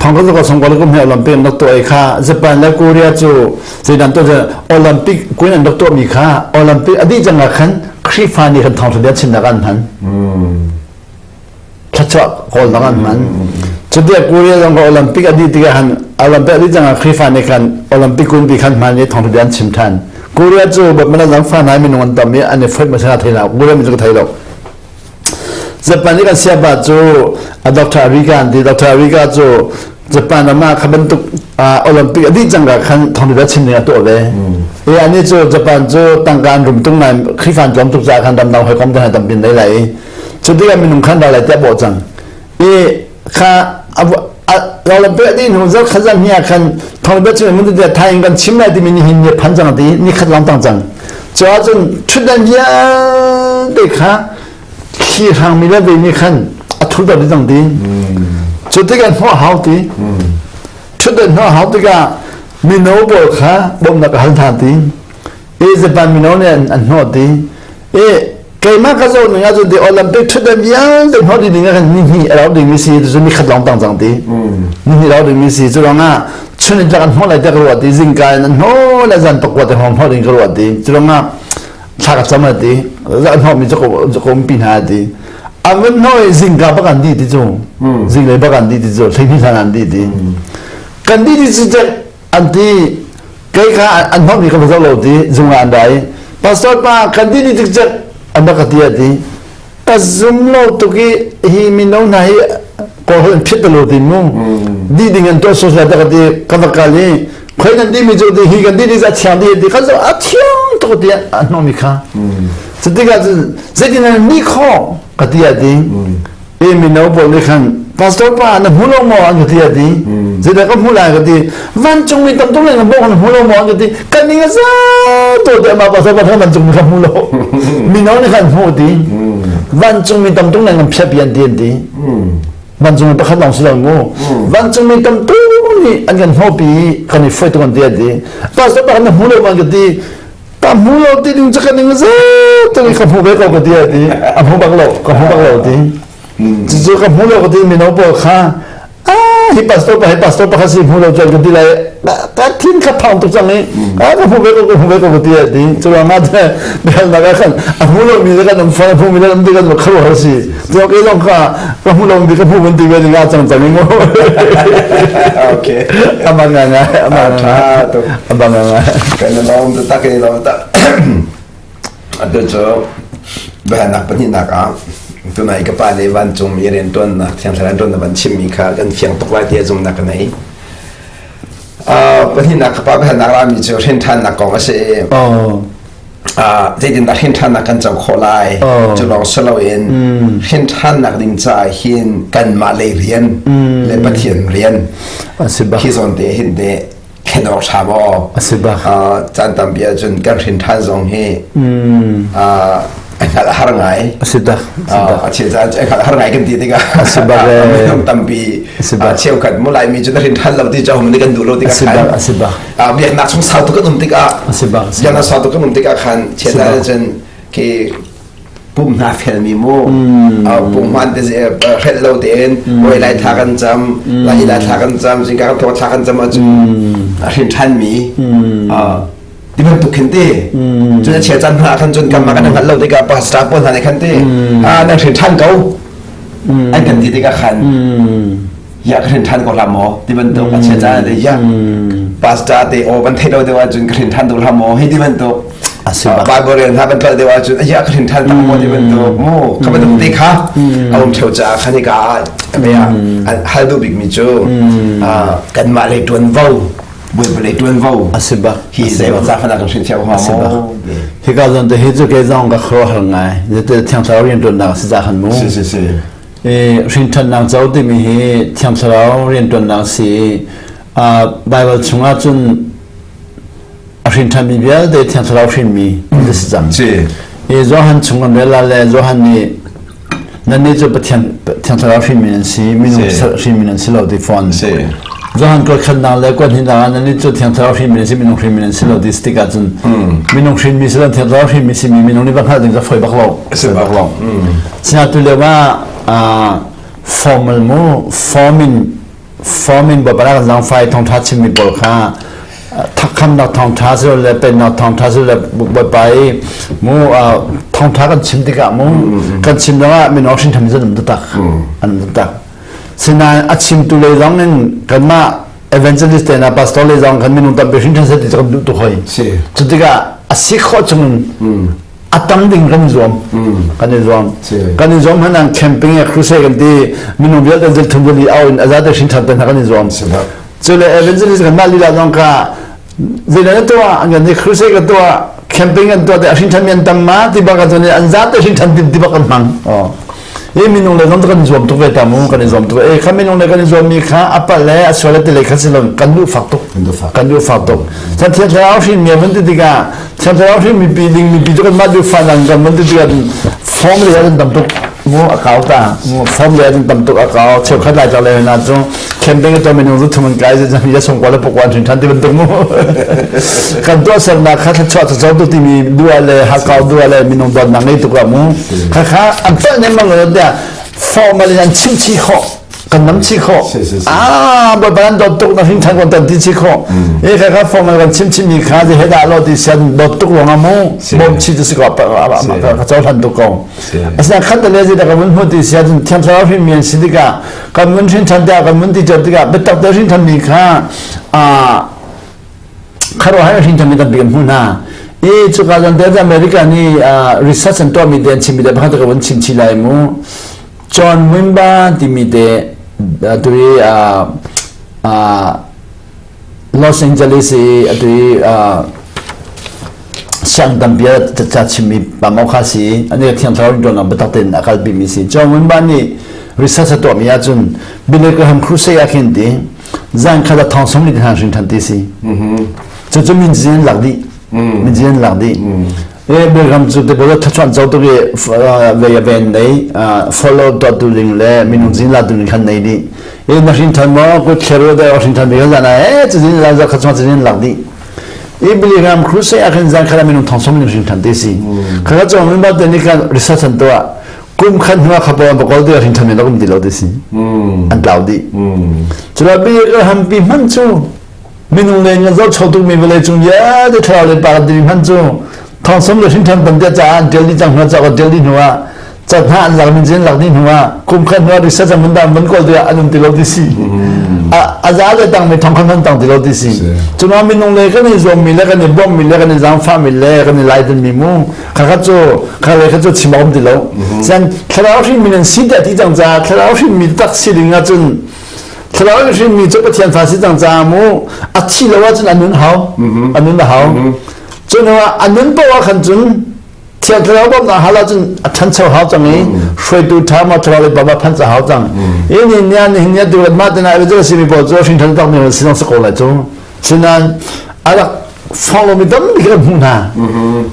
thong khat zakua sawmkua le kum hnih Olympic an rak tuah i kha Japan le Korea cu zeidan tuah Olympic kun an rak tuah mi kha Olympic a dih cang ah khan Khrihfa nih kan thawngṭha bia chimnak an hman thluachuah kawlnak an hman. Cuti Korea zong ka Olympic a dih tikah han Olympic a dih cangah Khrihfa nih khan Olympic kunpi khan hman i thawngṭha bia an chim ṭhan. Korea cu mana zang fa hna minung an tam i an i foih hmasa thei lo. Korea mi cu ka thei lo. Japan i kan siapa cu a Dr. Arika an ti. Dr. Arika cu Japan ram ah kha bantuk Olympic a dih cangka khan thawngṭha bia chim ding a tuah ve. I ani cu Japan cu tangka an rum tung nain Khrihfa an tlawm tuk caah khan ramdang hawikom te hna tampi an nei lai i Cu tikah minung khan ral ai tiah bawh cang. I kha Olympic a dih hnu zarh khat zan hnih ah khan thawngpek chim mun tiah thai in kan chim lai timi nihin ni phan cang ti ni khat lawng tang cang. Cu ahcun ṭhutdan vialte kha thli hrangmi le veimi khan a thurter dih cang ti. Cu tikah hnawh hau ti. Ṭhutdan hnawh hau tikah mino pawl kha bawmhnak a hal hna ti. I Japan mino nih an hnawh ti. I keimah ka zoh ning ahcun ti Olympic ṭhutdan vialte hnawh dih ding ah khan ni hnih a rau dingmi si cu ni khat lawng tang cang ti ni hnih rau dingmi si cu ruangah chun in tlak an hnawh lai tiah ka ruah ti zingka in an hnawh le zan pakua te hrawng hnawh ding ka ruah ti cu ruangah thla ka cam ti an hnawhmi cu ka umpi hna ti an vun hnawh i zingka bak an dih ti cu zinglei bak an dih ti cu hleihnih hlan an dih ti kan dih ti cu an ti kei kha an hmangmi ka va zoh lo ti zung ah an ra i pastor pa kan ti ni cikcek an rak ka ti a ti ka zum lo tuk i hi mino hna hi kawl in phit lo ti mu di ding an tuah social ta ka ti ka va kal i khoi nan di mi cu ti hi kan di di a thiang di ti kan zo a thiang tuk ti a hnawmi kha cutikah zeitin an ni kho ka ti a ti i mino pawl nih khan pastor pa na hmu lo maw an ka ti a ti zeidah ka hmu lai ka ti vancung mi tam tuk le na bawk na hmu lo maw an ka ti kan ning a za to te ama pastor pa vancung mi ka hmu lo mino nih khan hmu ti vancung mi tam tuk le nan phiat pi an ti an ti vancung mi pakhat lawng si lo mu vancung mi tam tuk nih an kan hnawh pi kan i foi tuk an ti an ti pastor pa na hmu lo ma an ka ti. Ka hmu lo ti ding cu ka ning zet ka hmu ve ko ka ti ti a hmu bak lo ka hmu bak lo ti. Cucu ka hmu lo ka ti mino pawl kha ah hi pastor pa hi pastor pakhat si hmu lo chuan ka ti lai ka thin kha thang tuk cang i ah ka hmu ve ko ka hmu ve ko ka ti ti cu ruang ah biahalnak ah khan a hmu lo mi le kan um fan a hmu mi le um ti kan kharuah si cu ke zong kha ka hmu lo mi ka hmu ban ti ve ding ah cang cang i mu okay amang ngai ngai amang ngai amang ngai kan lawm ta kan lawm ta Atu cu biahalnak pahnihnak ah tunai ka pa nih vancungmi rianṭuannak Thiang Thlarau rianṭuannak van chimmi kha kan fiang tuk lai tiah zumhnak ka nei. Pahnihnak ka pa biahalnak rami cu hrinṭhannak kong a si i zeitindah hrinṭhannak kan co khawh lai cu lawng si loin hrinṭhannak ding caah hin kanmah lei rian le Pathian rian hi zawn te hin te thlen awk ṭha maw? A si bak. Caan tampi ahcun kan hrin ṭhan zong hi a hngalh a har ngai. A si tak. A cheu caan a hngalh har ngai kan ti tikah a si bak minung tampi cheukhat mu Laimi cu na hrin ṭhan lo ti cu nih kan duh lo tikah a si bak a si bak. Biaknak chung sau tuk kan um tikah a si bak. Biaknak sau tuk kan um tikah khan cheu caan ahcun khi pum hna felmi mu pum hman te hrelh lo tein oi lai thla kan cam lai lai thla kan cam zingka kan thawk thla kan cam ahcun a hrin ṭhan mi ti bantuk khin te cun a chia caan hna khan cun kan mah kan hngalh lo tikah pastor pawl hna nih khan te ah nan hrin ṭhan ko an kan ti tikah khan ya ka hrin ṭhan ko hlah maw ti bantuk a chia caan te ya pastor te aw ban theih lo deuh ahcun ka hrin ṭhan deuh hlah maw hei ti bantuk Bible rel hna kan tlolh deuh ahcun ya ka hrin ṭhan tak maw ti bantuk mu kha bantuk te kha a um ṭheo caah khan hika ah hal duh bikmi cu kanmah lei ṭuanvo Bawipa lei ṭuanvo hi zei za fana kan hrin thiam hnga maw hika zon te hi cu ke zong ka khuaruahhar ngai zete thiang thlarau rianṭuannak si ca khan mu si si si Hrinthannak co timi hi Thiang Thlarau rianṭuannak a si i Baibal chungah cun a hrinthanmi vialte Thiang Thlarau hrinmi an si cang. I Johan chung kan rel le Johan nih nannih cu Pathian Thiang Thlarau hrinmi nan si, minung hrinmi nan si lo ti fawn. Johan kuat khatnak le kuat hnihnak ah nannih cu Thiang Thlarau hrinmi nan si, minung hrinmi nan si lo ti tikah cun minung hrinmi si lo Thiang Thlarau hrinmi simi minung nih va hngalh ding cu fawi bak lo. Fawi bak lo. Sinain tulio ah formal mu form in form in Bawipa kan zaangfai thawngṭha chimmi pawl kha thakhamnak thawngṭha si le pennak thawngṭha si le Bawipa i mu thawngṭha kan chim tikah mu kan chim zongah minung hrinṭhan mi an um taktak an um taktak sinain a chimtu lei zong in kanmah evangelist te na pastor lei zong kan minung tampi hrinṭhan seh ti cu kan duh tuk hoi cu tikah a si khawh chungin a tam ding kan i zuam kan i zuam kan i zuam hmanang camping e crusade kan ti minung vialte zil thum zil au in azate hrin than hna kan i zuam cu le evangelist kan mah lila zong ka zeidah na tuah an kan ni crusade kan tuah camping kan tuah te a hrin than mi an tam ma ti bak kan an zate hrin than ti bak kan hmang e minung le zong kan i zuam tuk ve ta mu kan i zuam tuk e kha minung le kan i zuam mi kha a palh le a sual le ti le kha si lo kan duh fak tuk kan duh fak tuk chan thiang thlarau hrin mi van ti tikah thiang thlarau hrin mipi ding mipi cu kan mah duh fa nang kan van ti tikah form le an tam tuk mu a kau ta mu form le an tam tuk a kau cheukhat lai tlak le na cu camping to minung zu thum an kai zan ya song kwa le pokwan thin than ti bantuk mu kan tuah sernak kha thluachuah caco tu timi dua le hakau dua le minung dawtnak ngei tuk mu kha kha an palh nem mang lo tiah formal in an chim chi khawh kan nam chi khawh ah bawipa an dawt tuk na hring than kon tan ti chi khawh e kha kha formal kan chim chim mi kha je heda lo ti sian dawt tuk ruang amu bom chi tu si ko ka cohlan tuk ko asina khat le je da ka mun hmu ti sian thiang thlarau hrim mi an si tikah kan mun hrin than tiah kan mun ti cio tikah biatak te hrin than mi kha kharuahhar hrin than mi tampi kan hmu hna i cuka zan te America nih research an tuahmi te an chimmi te pakhat ka vun chim chih lai mu John Wimba timi te tu i Los Angeles i atu i siang tampi a ca chimmi pa maw kha si ani thiang thlarau in ṭuan biatak tein a kalpi mi si John Wimba nih research a tuahmi ahcun Billy Graham Crusade ah khin ti zan khat a thong som li hna hring ṭhan ti si cucu min zin lak dih min zin lak dih E Bilham cu te bolo thachuan co tuk i ve ven nei follow dot tu ding le minung zin la tu ding khan nei dih e na hrin than mo ku thleru de hrin than bi zan e chu zin la za kha chuan zin lak dih. I Billy Graham crusade ah khan zan khat ah minung thong som ning hring than te si. Kha ka cong min ba te ni kan research an tuah. Kum khat hnu ah kha pawl bakol te hring than men um ti lo te si. An tlau dih. Cula Billy Graham pi hman cu minung le ngan zoh cho tukmi vawlei cung vialte thlarau le pa kan timi hman cu thong som le hring than tam te caah an tial dih cang hnu ah ca tial dih hnu ah cat hna an lak min cin lak dih hnu ah kum khat hnu ah research an van van kawl tiah an um ti lo ti si a za le tang mi thong khan han tang ti lo ti si cuna minung le kan i zuam mi le kan i bawm mi le kan i zaangfah mi le kan i laiden mi mu kha kha cu kha le kha cu chim a um ti lo sen thlarau hrin mi nan si tiah ti cang ca thlarau hrin mi tak si ding ah cun thlarau hrin mi cu Pathian fa si cang ca mu a thi lo ahcun a nun hau a nun a hau cun a nun poah ah khan cun Thiang Thlarau bawmhnak hal ahcun a ṭhancho hau cang i hruaitu ṭha ma thlarau le baba phanh hau cang. Ini nia nihin nia tu mah tina evangelist simi pawl cu hrin ṭhan tak mi si zong si ko lai cu. Sinain a rak fong lomi tampi kan hmuh hna.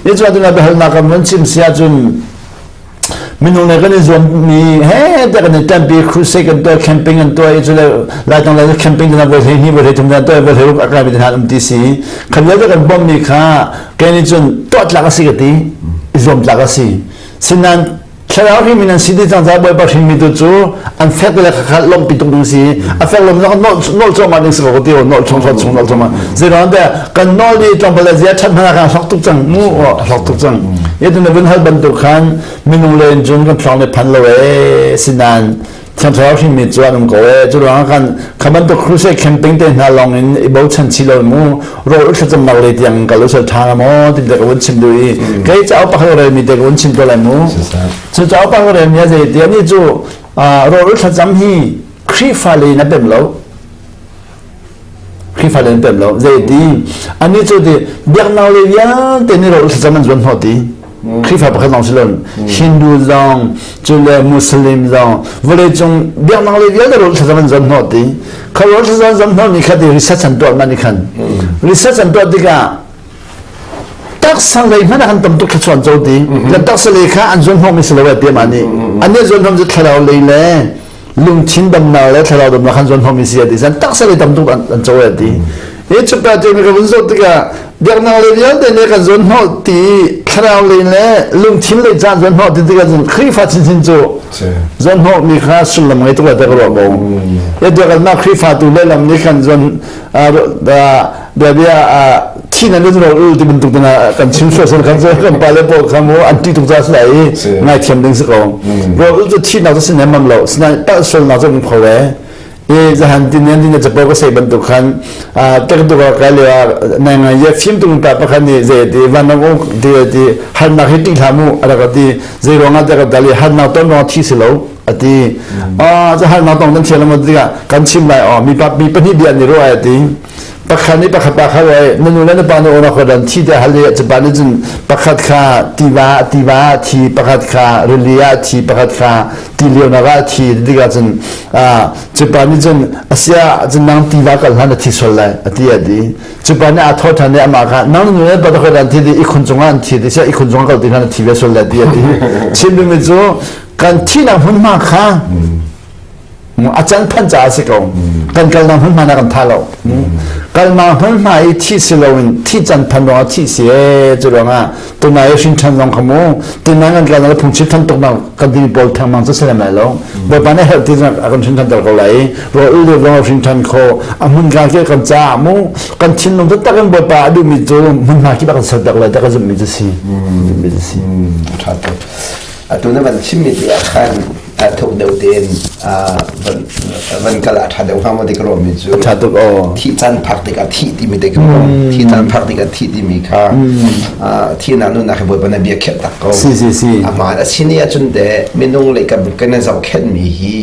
Ni cu atu biahalnak kan vun chim si ahcun minung le kan i zuammi he te kan i ṭanpi crusade kan tuah camping kan tuah i cu le laitlang lai camping kan voi hlei hnih voi hlei thum kan tuah voi hlei ruk a kai mi te hna um ti si kha vialte kan bawmhmi kha Kei nih cun tuah tlak a si ka ti, i zuam tlak a si. Sinain thlarau hrinmi nan si ti cang caah Bawipa hrinmi tu cu an fek le kha lawmhpi tuk ding si. A fek lawm zong nawl nawl cuahmah ding si ko ka ti nawl chung chung chung nawl cuahmah. Zeiruang tiah kan nawl i tlawmpal le zia ṭhat hmanh ah kan hlok tuk cang mu hlok tuk cang. Hi na vun hal bantuk khan minung len cun kan thluang le phan lo ee sinain Thiang Thlarau hrinmi cu an um ko ee. Cu ruangah khan kha bantuk crusade camping te hna lawng in i bochan chi lo mu rawl thlacamnak le tiang in kal usal ṭha na maw ti te ka vun chim duh i kei cauk pakhat relmi te ka vun chim to lai mu. Cu cauk pakhat relmi a zei ti ani cu rawl thlacam hi Khrihfa lei in a pem lo. Khrihfa lei in pem lo. Zei ti ani cu ti biaknak lei vialte nih rawl thlacam an zuan hnawh ti. Khrihfa pakhat lawng si lo Hindu zong cule Muslim zong vawleicung biaknak lei vialte rawl thlacam an zon hnawh ti kha rawl thlacam zon hnawh ni kha ti research an tuah man khan research an tuah tikah taksa lei hmanh ah kan tam tuk thluachuah an co ti kan taksa lei kha an zon hnawh mi si lo ti mah nih an nih zon hnawh cu thlarau lei le lungthin damnak le thlarau damnak khan zuan hnawmi si a ti san taksa le tam tuk an co a ti hi chupa cu mi ka vun zoh tikah biaknak le vialte le kan zuan hnawh ti thlarau le le lungthin le caan zuan hnawh ti tikah cun Khrihfa chinchin cu zuan hnawh mi kha sullam ngei tuk la te ka ruah ko ya biak mah Khrihfa tu le lam nih khan zuan bia bia thi nan in ro ul ti bantuk na kan chim sual sal kan kan pa le pawl kha mu an ti tuk za si lai i ngaithiam ding si ko ro ul cu thi nak cu sin mam lo sinain palh sual nak cu um kho ve i zahan tin nan din capo ka sei bantuk khan tek tuk ka le nai ngai ye fim tung pa pakhat nih zei ti van nam uk ti ti harnak hi ti hlah mu a rak ti zei ruangah te ka dali harnak ton ruang thi si lo ati a harnak tong nan thiam lo tikah kan chim lai o mi pa mi pahnih bia ni ro ai ti pakhat nih pakhat pa kha wai na nu le na pa nu ona kho dan thi te hal le chupa nih cun pakhat kha tiva tiva ah thi pakhat kha rili ah thi pakhat kha ti lio nak ah thi tikah cun cupa nih cun asia cun nang tiva kal hlan a thi sual lai ati a ti cupa nih a tho than i amah kha nang nu le pa kho dan thi di ikhun cungah an thi ti sia ikhun cungah kal ti hlan a thi ve sual lai ti a ti chim mi cu kan thinak hmunhma kha A can phanh caah a si ko. Kan kalnak hmunhma na kan tha lo. Kalnak hmunhma i thi si loin thi can phan ruangah thi si ee cu ruangah tunai i hrin ṭhan zong kha mu tunai kan kalnak phungchim than tuk nak kan timi pawl thengmang cu si lem lai lo. Bawipa nih herh ti a kan hrin ṭhan ter ko lai i rawl ul lio zong hrin ṭhan kho a hmun ka ke kan caah mu kan thinlung taktak in Bawipa a duhmi cu hmunhma kip a kan ser tak lai ti ka zumhmi cu si. Zumhmi cu si. Ṭha tuk. Atu na van chimmi te ah khan thuk deuh tein van kal ah ṭha deuh hnga maw ti ka ruahmi cu ṭha tuk aw thih caan phak tikah thih timi te ka ruah thih caan phak tikah thih timi kha thihnak nunnak hi Bawipa na bia khiah tak ko si si si ahmaan a si ni ahcun te minung lei kan kan zohkhenhmi hi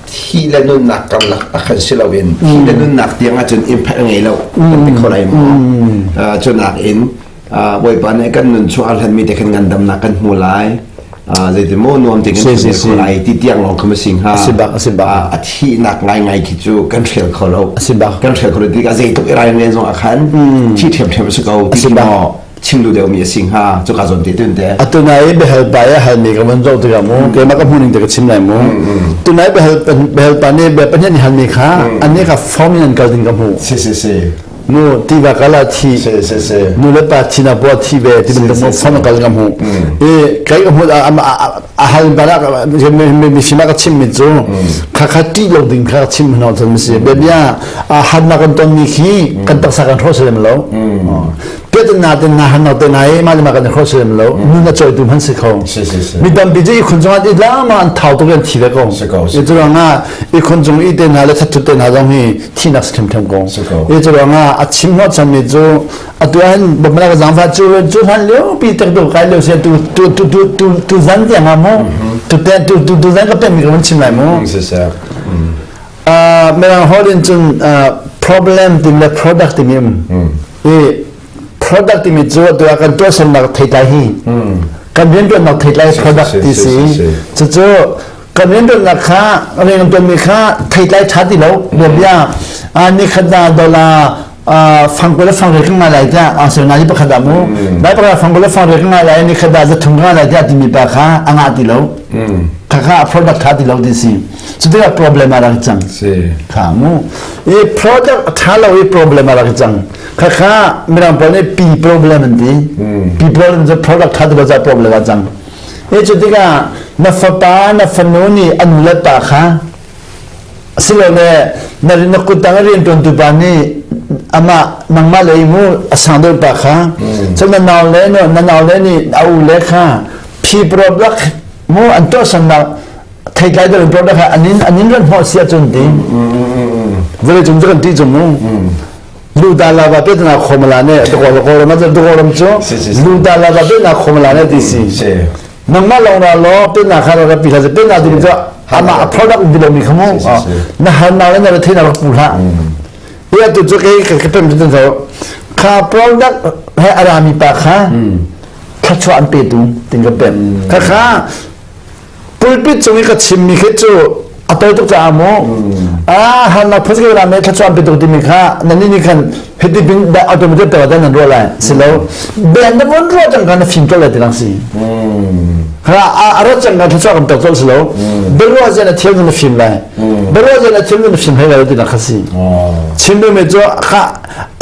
thi le nunnak karlak ah khan si loin thi le nunnak tiang ahcun impact a ngei lo kan ti kho lai maw cu nakin Bawipa nih kan nun chung a hlanmi te khan ngandamnak kan hmu lai zeiti maw nuam te kan hmu kho lai ti tiang lawng kha ma si hnga a thihnak ngaingai khi cu kan hrial kho lo kan hrial kho lo tikah zeitluk i rai len zong ah khan thi ṭhiamṭhiam a si ko ti khi maw chim duh deuhmi a si hnga cuka zawn te tun te atunai behel pa i halmi ka van zoh tikah mu keimah ka hmuhning te ka chim lai mu tunai behel behel pa nih be pahnih nih halmi kha annih kha form in an kal ding ka hmu si si si. Nu tiva kala thi nu le pa thi na bo thi ve ti bantuk mo phone kal ngam hu e kai ka hmu a hal bala mi mi sima ka chim mi cu kha kha ti lo ding kha chim hno chan mi si be bia a han na kan ton mi khi kan taksa kan hro selem lo pet na te na han na te na e ma le ma kan hro selem lo nu na choi tu man si kho mi dam bi ji khun chong i la ma an thau to kan thi ve ko i chu nga i khun chung i te na le that te na zong hi thinak si ṭhemṭhem ko. I cu ruangah a chim hnawh chanmi cu atu ahhin bawmhnak ka zaangfah cu cu hlan lio pi tek tu kai lio sia tu tu tu tu tu tu zan tiang ah mu tu te tu tu tu zan ka pemmi ka van chim lai mu. Mirang holh in cun problem timi le product timi um. I product timi cu atu ah kan tuahsernak theitlai hi kan rianṭuannak theitlai product ti si. Cucu kan rianṭuannak kha rian kan ṭuanmi kha theitlai ṭha ti lo bia ni khat dah dollar fangkul le fangre ka ngai lai tiah a sel ngai pakhat ah mu lai pakhat fangkul le fangre ka ngai lai ni khat dah zathum ka ngai lai tiah timi pa kha a ngah ti lo kha kha product ṭha ti lo ti si cu tikah problem a rak cang kha mu i product a ṭha lo i problem a rak cang kha kha mirang pawl nih P problem an ti P problem cu product ṭha ti lo ca problem a cang Hi cu tikah na fapa na fanu nih a nu le pa kha asilole na na kuttang a rianṭuantu pa nih amah nangmah lei mu a sang deuh pa kha cun na nau le na nau le nih a u le kha phi product mu an tuahsannak theitlai deuh in product kha an in an in ran hnawh si ahcun ti vawlei cung cu kan ti cu mu Luta lava pe na khomala ne to ko ram to ko ram cu luta lava pe na khomala ne ti si nangmah long ra lo pe na kha ra pi hla pe na ding cu ama product bi lo mi khamu na har na le na the na rak pu hla ya tu cu ke ka pem tu so kha product he arami pa kha thachwa an pe tu ting ka pem kha kha pulpit cung i ka chimmi khi cu a toi tuk caah mu ah harnak phun ke ram thla chuan pe tuk timi kha nan ni khan hiti bin da automatic te dan nan ruah lai silo ben na von ruah cang kan na fim tol lai tilang si kha a ro cang kan thla chuak kan tok tol silo berua zen a thiam na fim lai berua zen a thiam na fim hei lai tilang kha si chim mi cu kha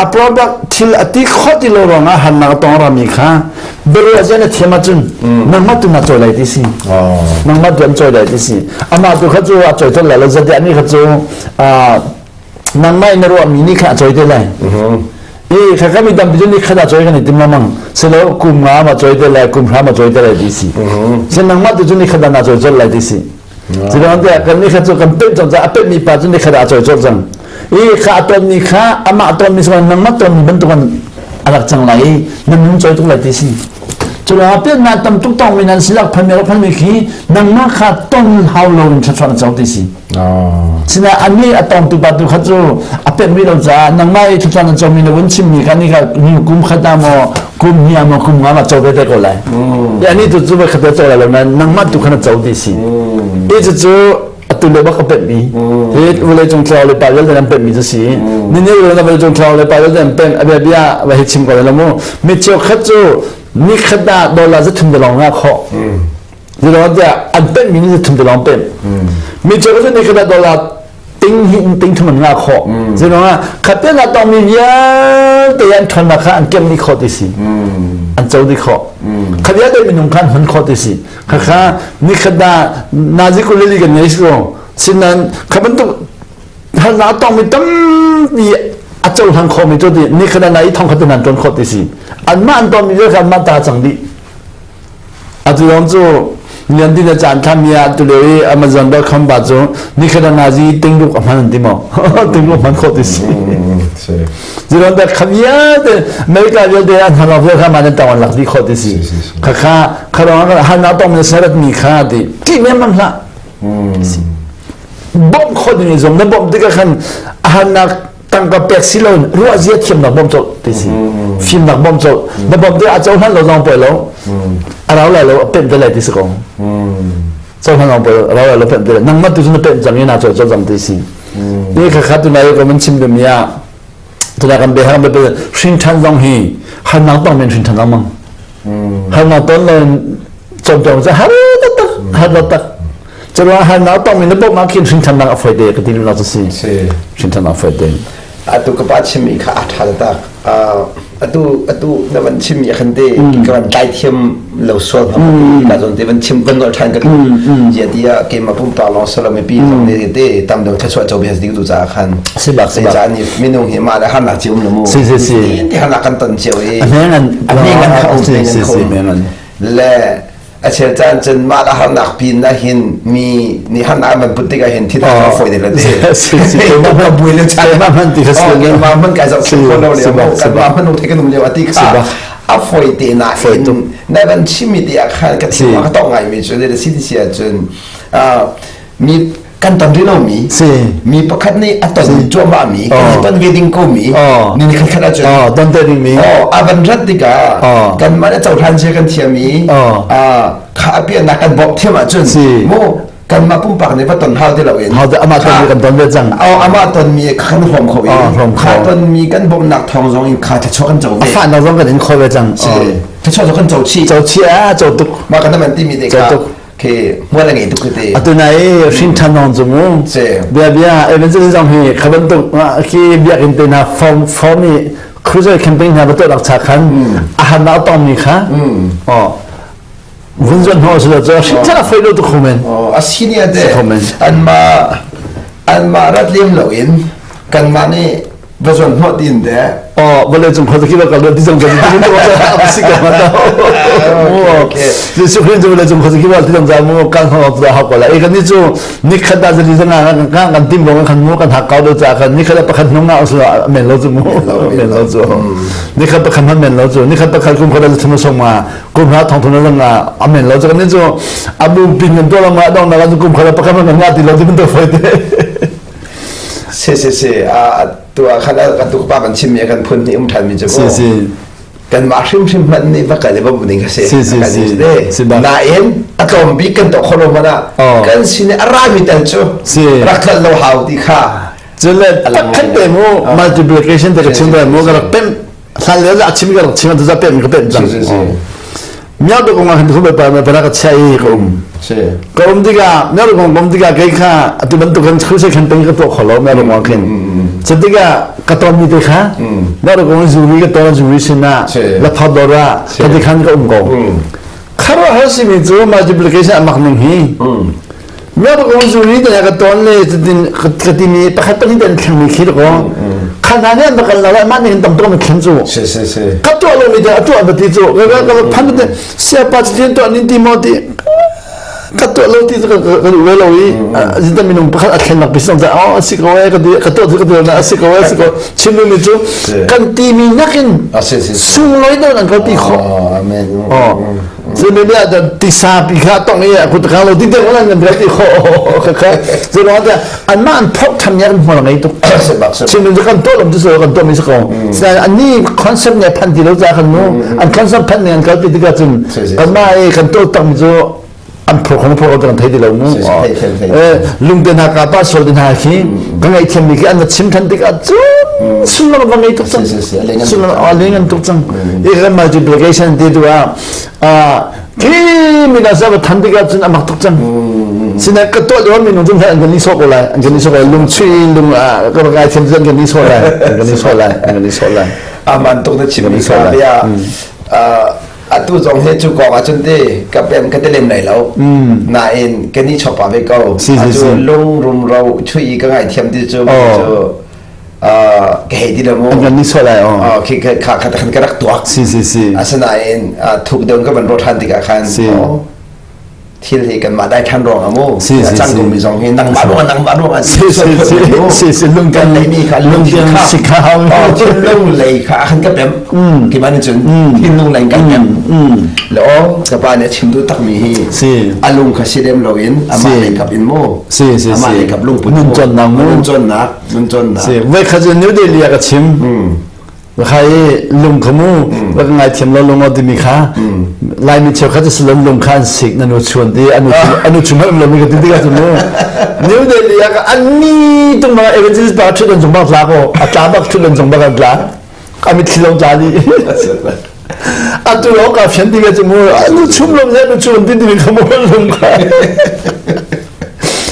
a product thil a ti kho ti lo ruangah harnak tong rami kha biaruah zia na thiam ahcun nangmah tu na cawi lai ti si nangmah tu an cawi lai ti si amah tu kha cu a cawi colh lai lo zatiah ni kha cu nangmah in na ruahmi nih khan a cawi te lai i kha kha mi tampi cu ni khat a cawi kan i tim lengmang silo kum nga ma cawi te lai kum hra ma cawi te lai ti si si nangmah tu cu ni khat ah na cawi colh lai ti si Curuang tiah kan nih kha cu kan pemh cang caah a pemhmi pa cu nikhat ah a cawi colh cang. I kha a tonmi kha amah a tonmi sungah nangmah tonmi bantuk in a rak cang lai i na nun cawi tuk lai ti si. Curuangah piannak tam tuk tongmi nan silak phanmi rak phanmi khi nangmah kha ton hau lo in thluachuah na co ti si. Sinain anih a tongtu pa tu kha cu a pemh rih lo caah nangmah i thluachuah na comi na vun chimmi kha ni kha kum khat ah maw kum hnih ah maw kum nga ma co ve te ko lai. I anih tu cu voi khat te co lai lo nain nangmah tu kha na co ti si. I cucu atu le bak ka pemhmi. Hi vawlei cung thlarau le pa vialte nan pemhmi cu si. Ni ni na vawlei cung thlarau le pa vialte nan pemh a bia bia va hi chim ko lai lo mu. Mi cheukhat cu ni khat ah dollar zathum te lawng ngah khawh. Ziruang tiah an pemhmi nih zathum te lawng pemh. Mi cheukhat cu ni khat ah dollar ting hi ting thum an ngah khawh. Ziruang ah khatte na tongmi vialte an ṭhawnnak kha an kemh dih khawh ti si. An co dih khawh. Kha vialte minung kha an hman khawh ti si. Kha kha nikhat dah nazi kulili kan ngei si ko. Sinan kha bantuk harnak tongmi tampi a cohlang khomi cu ti nikhat ah na i thong khat nan ṭuan khawh ti si. Anmah an tonmi vialte kha anmah ta cang dih. Atu lawng cu lian ti na caan thlam ah tulio i Amazon.com ba cu nikhat ah nazi tingruk a hman an ti maw? Tingruk hman khawh ti si. Ziron da kha vialte America vialte an han of kha man tawng an lak dih khawh ti si. Kha kha kha han na tong na sarat mi kha ti ti men man hlah. Bawmh khawh ding zong na bawmh tikah khan a hannak tangka pek si lo ruah zia thiamnak bawm colh ti si fimnak bawm colh na bawm te a cohlan lo zong poi lo a rau lai lo a pemh te lai ti si ko cohlan zong poi lo a rau lai lo pemh te lai nangmah tu cu na pemh cang i na cawl cang ti si ni kha kha tu nai ko man chim dum ya tuna kan be hang be hrin than zong hi harnak tong men hrin than zong mang harnak ton lo cawm cu har taktak har taktak Curuang harnak tongmi na bawmh ah khin hrin ṭhannak a fawi te ka ti duhnak cu si. Hrin ṭhannak a fawi te. Atu ka pa chimmi kha a ṭha taktak. Atu atu na van chimmi a khan te ka van tlai thiam lo sual hna ka zawn te van chim van nolh ṭhan ka duh. Zia ti ah keimah pumpak lawng si lo mipi zong nih te tam deuh thluachuah co bia ding tu caah khan. Si bak si bak. Caan nih minung hi mah le harnak cio um lo mu. Si si si. Ti harnak kan ton cio i. A hme ngan. A hme ngan kha um. Si si si. Le a chel caan cun mah le harnak pin ah hin mi nih harnak an van put tikah hin thil a fawi deuh le si si ka buai le chan mah hman ti ka mah hman kai zoh kho lo le kan mah hman thei kan um lio ati kha a fawi te na in na van chimmi te ah khan ka thil ka tong ngai mi cu le si ti si ahcun mi kan ton rih lomi mi pakhat nih a ton cuahmah mi kan i ton ve ding ko mi ni ni khat khat ahcun ton te ding mi a van rat tikah kanmah nih cohlan cia kan thiam i kha a piahnak kan bawmh thiam ahcun mu kanmah pumpak nih va ton hau ti loin amah ton mi kan ton ve cang amah ton mi kha kan hrawm kho i kha ton mi kan bawmhnak thawng zong in kha thluachuah kan co ve a fahnak zong kan in kho ve cang thluachuah zong kan co chih co chih a co tuk mah kan man ti mi te kha Khi hmual a ngei tuk khi te. Atu nai hrin ṭhan nong cu mu. Bia bia evangelism zong hi kha bantuk khi biakinn te hna form form i crusade campaign hna va tuah lak cha khan a han a tong mi kha oh vun zuan hno silo cu hrin ṭhan a foi lo tu kho men. Oh a si ni ate anmah anmah rat lem lo in kanmah nih va zuan hnawh tin de oh vale cung kho ki va kal ti zong kan ti to si ko ma to Jesuh Khrist cu vale cung kho ki va ti zong za mu kan ho da ha ko la e kan ni cu ni khat da zali zanga kan kan tim bong kan mu kan ha kau do cha kan ni khat pakhat nong na uslo men lo chu mu men lo chu ni khat pakhat man men lo chu ni khat pakhat kum khat da thum song ma kum ha thong thong zong na amen lo chu kan ni chu abu pin kan to la ma dong na kan kum khat pakhat man nga ti lo ti to foi te Si si si tu ah khan kan tu pa kan chimmi kan phun nih um ṭhan mi cu si si kanmah hrimhrim hmanh nih va kal i va ding a si si si si nain a tlawm bik kan tuah khawh lo hmanh ah kan sin i a rami tal cu rak tlolh lo hau ti kha cun le pakhat te mu multiplication te ka chim ve mu ka rak pemh hlan le a chim ka rak chim tu za pemh ka pemh cang miao to kong ah khan khu pa ma pa ka chia i ka um ka um tikah miao to kong um tikah kei kha atu bantuk kan khu se khan peng ka tuah kho lo miao to kong khin cu tikah ka ton mi te kha miao to kong zuri ka ton zuri sinah la thot dora ka ti khan ka um ko kharuahhar simi cu multiplication a mak ning hi Miak zuri te ka ton le ka timi pakhat pahnih ten thleng mi khi ko khan hna nih an va kal lo mah nih tam tuk thlen cu si si si ka tuah lo mi te a tuah ti cu ka ka phan te siapa cu tuah nin ti mo ti ka tuah lo ti cu ka ka duh ve lo i zinta minung pakhat a thlen nak pisong ta oh si ko e ka ti ka tuah cu ka tuah na si ko e si ko chim mi cu kan ti mi nakin sunglawi deuh an ko ti kho amen oh Cu mi ah tisa pi kha tong i kut ka lo ti te ko nan kan ti kho kha kha cu ruang ah anmah an phok tham ya kan hmual ngei tuk chin cu kan tuah lam cu so kan tuah mi si ko sinain anni concept ne phan ti lo ca kan mu an concept phan ne an kal pi tikah cun kanmah i kan tuah tak mi cu an phur khong phur kan thei ti lo mu lungte hna ka pa sol te hna khi ka ngaihthiam mi khi an va chim than tikah cun sullam va ngei tuk cang sullam a leng an tuk cang i kan multiplication ti tu ah khi mi na sa va than tikah cun a mak tuk cang sina ka tuah lio minung cun an kan ni sawh ko lai an kan ni sawh ko lai lung chui lung ka va kai thiam an kan ni sawh lai an kan ni sawh lai an kan ni sawh lai aman tuk na chim mi ka bia atu zong hi cu kong ahcun te ka pem ka te lem lai lo nain ka ni chawpa ve ko atu lung rumro chui ka ngai thiam ti cu cu ka hei ti lo mu an ni so lai oh khi kha kha khan ka rak tuak si si si asinain thuk deuh ka van ro than tikah khan thil hi kanmah dai than ruang ah mu si si cang ko mi zong hi nangmah ruang nangmah ruang ah si si si si si lung kan lei mi kha lungthin kha si kha oh thinlung lei kha khan ka pem ki man cun thinlung lei kan pem lo ka pa nih chim du tak mi hi si alung kha si lem lo in amah lei kap in mu si si amah lei kap lungput nun chon nak mu nun chon nak nun chon nak si voi kha cu New Delhi ah ka chim kha i lung kha mu va ka ngaithiam lo lung timi kha Laimi cheukhat cu silon lung kha an sik na nu chuan ti anu anu chung hmanh lo mi ka ti tikah cu mu New Delhi ah an ni tung bang evangelist pa thut an cung bak tla ko a tla bak thut an cung bak an tla a mitthli zong tla dih atu lo ka fian ti ka cu mu anu chum lo anu chuan ti timi kha mu lung kha.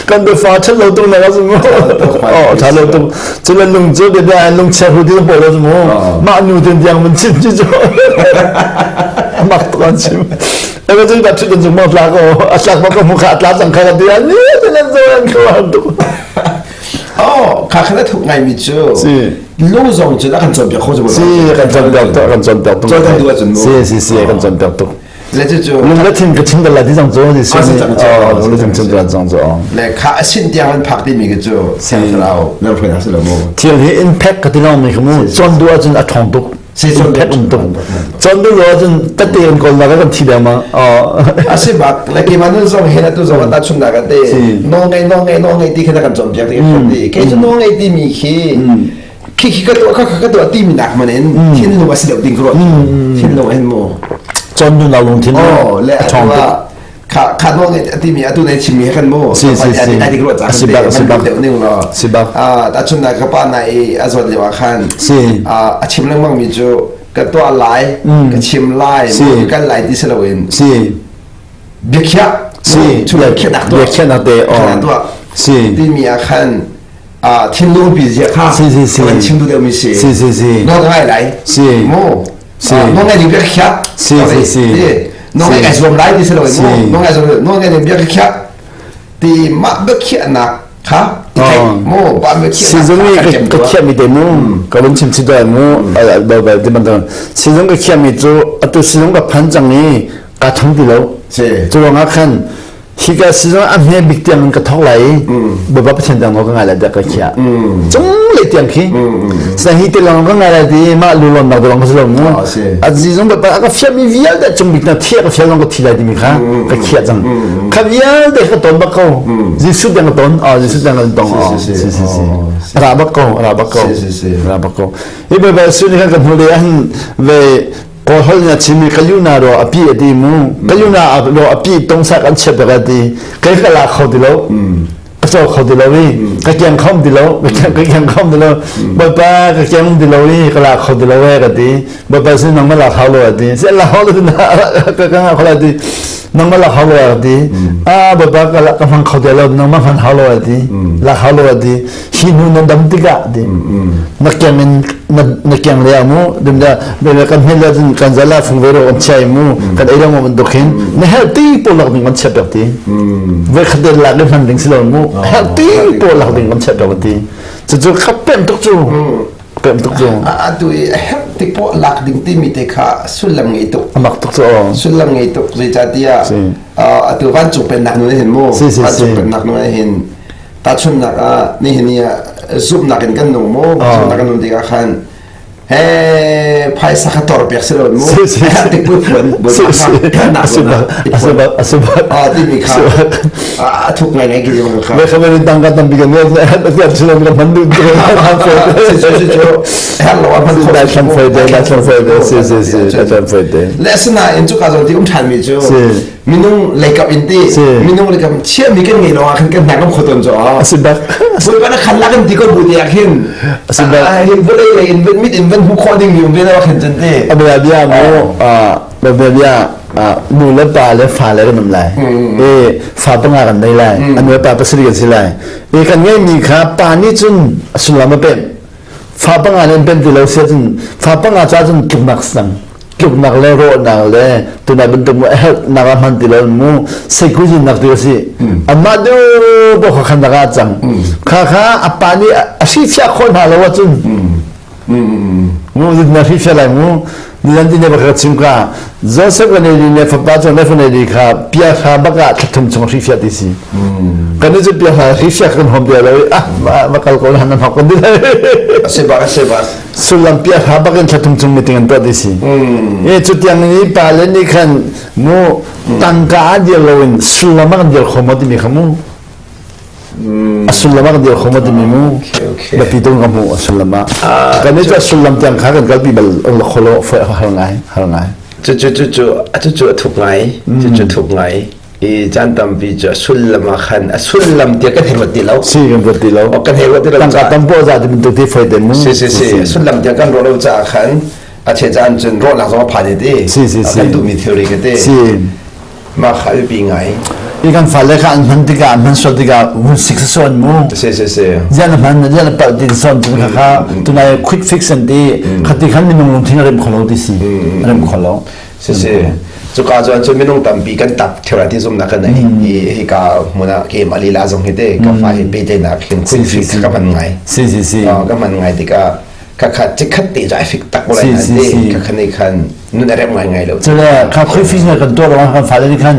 Kan biafa ṭhat lo tuk na ka mu. Oh, ṭha lo tuk. Cun lung cu bia lung chia hu ti pawl lo mu. Mah nu tin tiang mun chim cu cu. Mak tuk an chim. Ebe cu ta ṭhut kan ma tla ko. A tlak ma ko mu kha tla cang kha ka ti an ni tin an zo an kho an tuk. Oh, kha khan a thuk ngai mi cu. Lung zong cu a kan cawnpiak kho cu. Si, kan cawnpiak tuk, kan cawnpiak tuk. Cawn duh ahcun mu. Si, si, si, kan cawnpiak tuk. Le cucu lung le thin ka chim dal lai ti cang cu ti si lung le thin chim dal cang cu le kha a sin tiang an phak timi khi cu thlarau nan hruai hna si lo mu thil hi impact ka ti long mi kha mu cawn duh ahcun a ṭhawng tuk impact um tuk cawn duh lo ahcun tate kan kawl nak kan thi deng ma a si bak le keimah nun zong he na tu zong ta chun nak te nawl ngei nawl ngei nawl ngei ti khi na kan cawnpiak ti khi kei cu nawl ngei timi khi khi khi ka tuah kha ka tuah timi nak man in thinlung a si deuh ding ka ruah thinlung hin mu chon nu na lungthin oh le kha kha no nge timi atu nei chimmi he kan mu si si si ai dik ruah cang si bak si bak deuh ning lo si bak a ta chun na ka pa na i a zawt lio ah khan si a chim lengmang mi cu ka tuah lai ka chim lai kan lai ti si loin si biakhiah si biakhiahnak tuah biakhiahnak te tuah si timi ah khan thinlung pi zia kha si si si kan chim duh deuh mi si si si si no ngai lai si mu si no ngai ding bia khia si si si no ngai ngai zuam lai ti si lo mu no ngai zuam no ngai ding bia khia ti mah bia khia nak kha i mu ba bia khia si zung i ka khia mi te mu ka lung chim chi doi mu do ba ti ban si zung ka khia mi cu atu si zung ka phan cang i ka thang ti lo cu ruangah khan Hika sizung a hme bik tiang in ka thok lai i Bawipa Pathian tiang ka ngai lai tiah ka khiah. Cung le tiang khi. Sa hi te lawng ka ngai lai ti mah lu lon nak lawng ka si lo mu. A zizung Bawipa a ka fiah mi vialte cung bik na thiah ka fiah lawng ka thi lai timi kha ka khiah cang. Kha vialte ka ton bak ko. Jesuh tiang ka ton. Ah Jesuh tiang ka tong. Si si si. Ra bak ko, ra bak ko. Ra bak ko. Hi Bawipa Jesuh nih khan ka hmu le an ve Kawl holh in a chim i ka yuna ro a pi a ti mu ka yuna ro a pi tongsak an chiat bak a ti kei ka la kho ti lo ka caw kho ti lo i ka kiang khom ti lo ka kiang khom ti lo bawipa ka kiang ti lo i ka la kho ti lo e ka ti bawipa sin nang ma la hau lo a ti se la hau lo na ka ka nga kho la ti nang ma la hau lo a ti a bawipa ka la ka hmang kho ti lo nang ma hman hau lo a ti la hau lo a ti hi hnu na dam tikah ti na keng in na keng le mu dimda bebe kan hmel le kan zala fung ve ro kan chai mu kan ei lo mu bantuk hin na healthy po lak ding kan chiat pek ti ve khat de lak hman ding si lo mu healthy po lak ding kan chiat pek ti cu cu khap pem tuk cu pem tuk cu atu i healthy po lak ding ti mi te kha sullam ngei tuk amak tuk cu sullam ngei tuk zeicahtiah atu vancung pennak nu hin mu vancung pennak nu hin Tahchunhnak ah nihin ni ah zumhnak in kan nung mu zumhnak kan nun tikah khan he phaisa kha tor piak si lo mu tik pui phuan ah timi kha a thuk ngai ngai ki kha me kha me tang ka tampi kan ne a ti lo kan man du her lo a man dai thlan foi de dai thlan foi de si si si dai thlan foi de le asinain cu ka zong ti um ṭhan mi cu minung leikap in ti minung leikap chiami kan ngei lawngah khan kan hna kan khoton cho a si bak Bawipa na khan lak in ti ko bu te ah khin a si bak hin vawlei lei in mit in van hmu khawh ding mi um ve na khan cun te a bia bia mu a bia bia nu le pa le fa le kan um lai e fa panga kan nei lai anu le pa pasarih kan si lai e kan ngei mi kha pa nih cun a sullam a pemh fa panga nen pem ti lo sia cun fa panga ca cun tluknak sang tluknak le rawhnak le tunai bantuk mu help nak ah hman ti lo mu seikuzin nak ti si amah du bo kha khan nak cang kha kha apa nih a hri fiah khawh hna lo ahcun mu na hri fiah lai mu nilan ti ne bak chim ka Joseph kan ei ne fapa cu ne fane di kha pia kha baka thlathum chung hri fiah ti si kan ni cu pia kha hri fiah kan hom bia lo ah ma kal ko han hok kan di se ba se ba sullam pia kha bakin thlathum chung meeting an tuah ti si e cu tiang ni pa le ni khan mu tangka a dir lo in sullam an dir kho mo timi kha mu a sullam a kan dir kho ma timi mu biapi tung ka hmu a sullam ah kan i cu a sullam tiang kha kan kalpi bal kholo foi har ngai har ngai cu cu cu cu cu cu a thuk ngai cu cu thuk ngai i caan tampi cu a sullam ah khan a sullam tiah kan hei ruat ti lo si kan ruat ti lo kan hei ruat ti lo tangka tam po za ti bantuk ti foi te mu si si si sullam tiah kan ruah lo caah khan a che caan cun rawhnak zong a phan i ti si si si kan duhmi theory ka ti si mah kha biapi ngai. I kan fale kha an hman tikah an hman sual tikah vun sik sawn mu. Si si si. Zian hman zian palh ti sawn tu kha kha tunai quick fix an ti khati khan minung lungthin a rem kholo ti si. Rem kholo. Si si. Cuka cuan cu minung tampi kan tap thera ti zumnak kan nei. Hi hi ka hmun ah ke malila zong hi te ka fa hi pe te nak hin quick fix ka man ngai. Si si si. Ka man ngai tikah khakha cikhat te cu ai fik tak ko lai Si, si, si. te khakha nih khan nun a rem ngai ngai lo Cule kha khuifi na kan tuah ruangah kan fale nih khan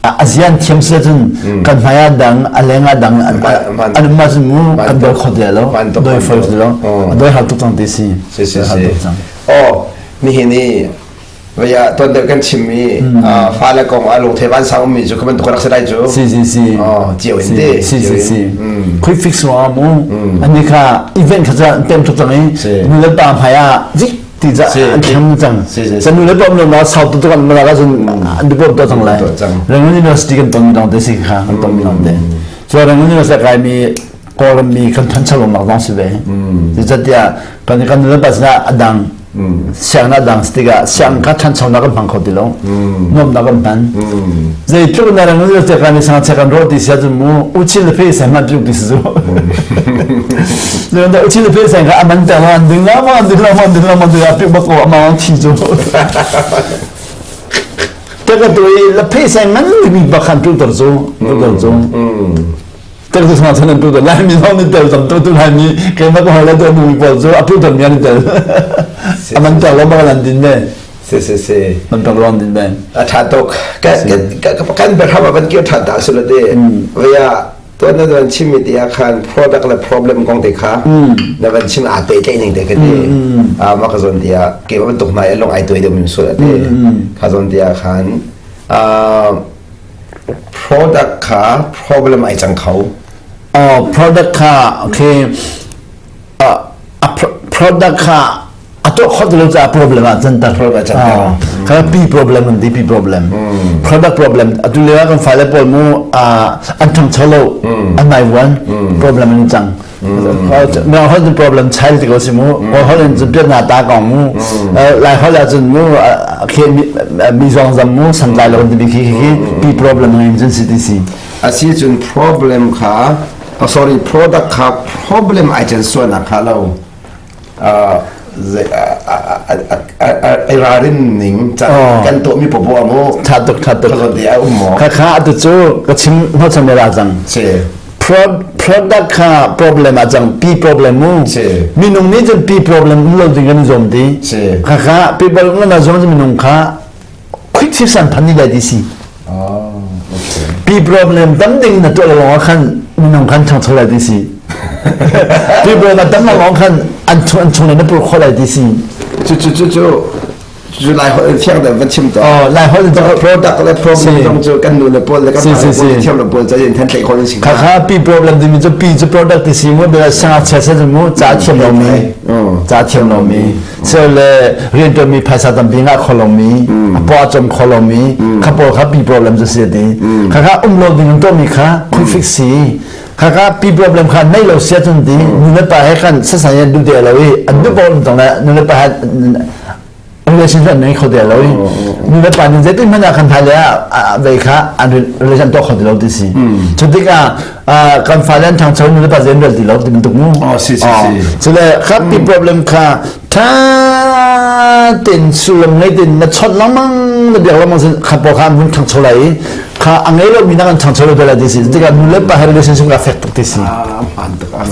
a zian thiam si cun kan hmai ah dang a leng ah dang an um ahcun mu kan doi kho ti lo doi foi ti lo doi hal tuk cang ti si si si si oh nihin i Vaya tuan deuh kan chimmi fale kong ah lungthei vansang ummi cu kha bantuk rak si lai cu. Si si si. Oh, cio in te. Si si si. Quick fix wa mu. Ani kha event kha ca tem tuk cang i nu le pa hmai ah zik ti za an thiam cang. Sa nu le pa um lo sau tu kan mala ka cun an dipot to cang lai. Rangoon University kan ton mi dong te si kha kan ton mi dong te. Cu Rangoon University kai mi Kawlram mi kan thancho nak zong si ve. Zeicahtiah kan kan nu le pa sinah a dang sianginn a dang tikah sianginn kha ṭhanchonak kan hmang kho ti lo nuamnak kan hman zeitluk na rang le te kan sang che kan ro ti sia cun mu uchil le fe sai man tluk ti su le uchil le fe sai kha aman te an ding la ma an ding la ma an ding la ma ding la pi bak ko ama thi chu te ka tu la fe sai man mi bak khan tu tor chu tu tor chu Texas ma chan an tu Laimi zong ni tel tam tu tu Laimi keimah ka hawi le nu pawl cu a tu ton mi an tel aman tel lo bang an din ve si si si man tel lo an din ve a tha tuk kan berham ban kio tha ta su le via tuan na van chim mi ti khan product le problem kong te kha na van chim a te tlai ning te ka te a ma ka zon tia ke ban tuk mai long ai tuai de min su te kha zon tia khan a Product kha problem ai cang kho. Oh, product kha okay. Uh, a product kha a tuah khawh ti lo caah problem ah can ter. Problem ah can ter. Kha P problem an ti P problem. Product problem. Atu lio ah kan fale pawl mu an ṭhangcho lo an nai vuan problem an cang. Mirang holh cun problem child ti ko si mu kawl holh in cun piatna ta kong mu lai holh ah cun mu khi mi zong zam mu santlai lo ti khi khi pi problem in cun si ti si asi cun problem kha oh, sorry product kha problem ai chan suanak kha lo ai rarin ning kan tuah mi popo amu tha tuk tha tuk a um mo kha kha atu cu ka chim ho cham ra cang si product kha problem a cang pi problem mu minung nih cun pi problem um lo ding kan zom ti kha kha people na zom minung kha quick fix an phan ni lai ti si Pi problem tam ding na tuah lawng ah khan minung khan ṭhangcho lai ti si. Pi problem tam lawng khan an chung an chung na pur kho lai ti si. Cu cu cu cu cu lai holh thiang deuh van chim to. Oh, lai holh to product le problem zong cu kan nu le pawl le kan pa le pawl thiam le pawl ca in than thlei khol si. Kha kha pi problem timi cu pi cu product ti si mu bela sanga chia sa mu ca thiam lo mi ca thiam lo mi Sel le rianṭuanmi phaisa tampi ngah kho lomi, a paw a cawm kho lomi, kha pawl kha pi problem cu si ti. Kha kha um lo ding in tuahmi kha quick si. Kha kha pi problem kha nei lo sia cun ti nu le pa he khan sasai an duh te lo i an duh pawl tong le nu le pa he relationship an nei kho te lo i nu le pa nih zeitin hmanh ah kan hmai le ah vei kha an relation tuah kho ti lo ti si. Cu tikah kan fale an ṭhangcho nu le pa zei an rel ti lo ti bantuk mu. Oh, si si si. Cule kha pi problem kha ṭha tein sullam ngei tein na chawnh lengmang na biak lengmang sin kha pawl kha an hun ṭhangcho lai i kha a ngei lomi nak an ṭhangcho lo lai ti si. Tikah nu le pa he relationship kha fek tuk ti si.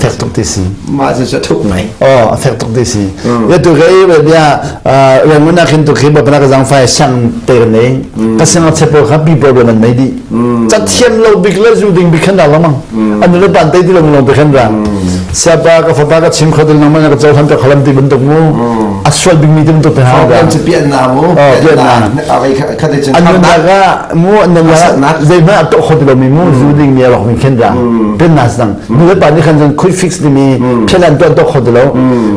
Fek tuk ti si. Mah cu thuk ngai. Oh, a fek tuk ti si. Ya tu kai bia Rangoon ah khin tu khi bapana ka zang fai sang te kan nei. Ka sang a chepo kha pi problem an nei di. Cathiam lo bik le zu ding bik khan da lomang. An le pan te ti lo long te khan ra. Siapa ka fapa ka chim kho dil nang man ka chohan ka khalam ti bantuk mu. A sual bik mi ti bantuk te ha. Problem chu pian na mu. Oh, pian na. Kha te An nun ka mu an nun la zei ma to kho ti lo mi mu zu ding mi rok mi khen ra. Pian na sang. Nu le pa ni khan cun quick fix ti mi phian an tuan to kho ti lo.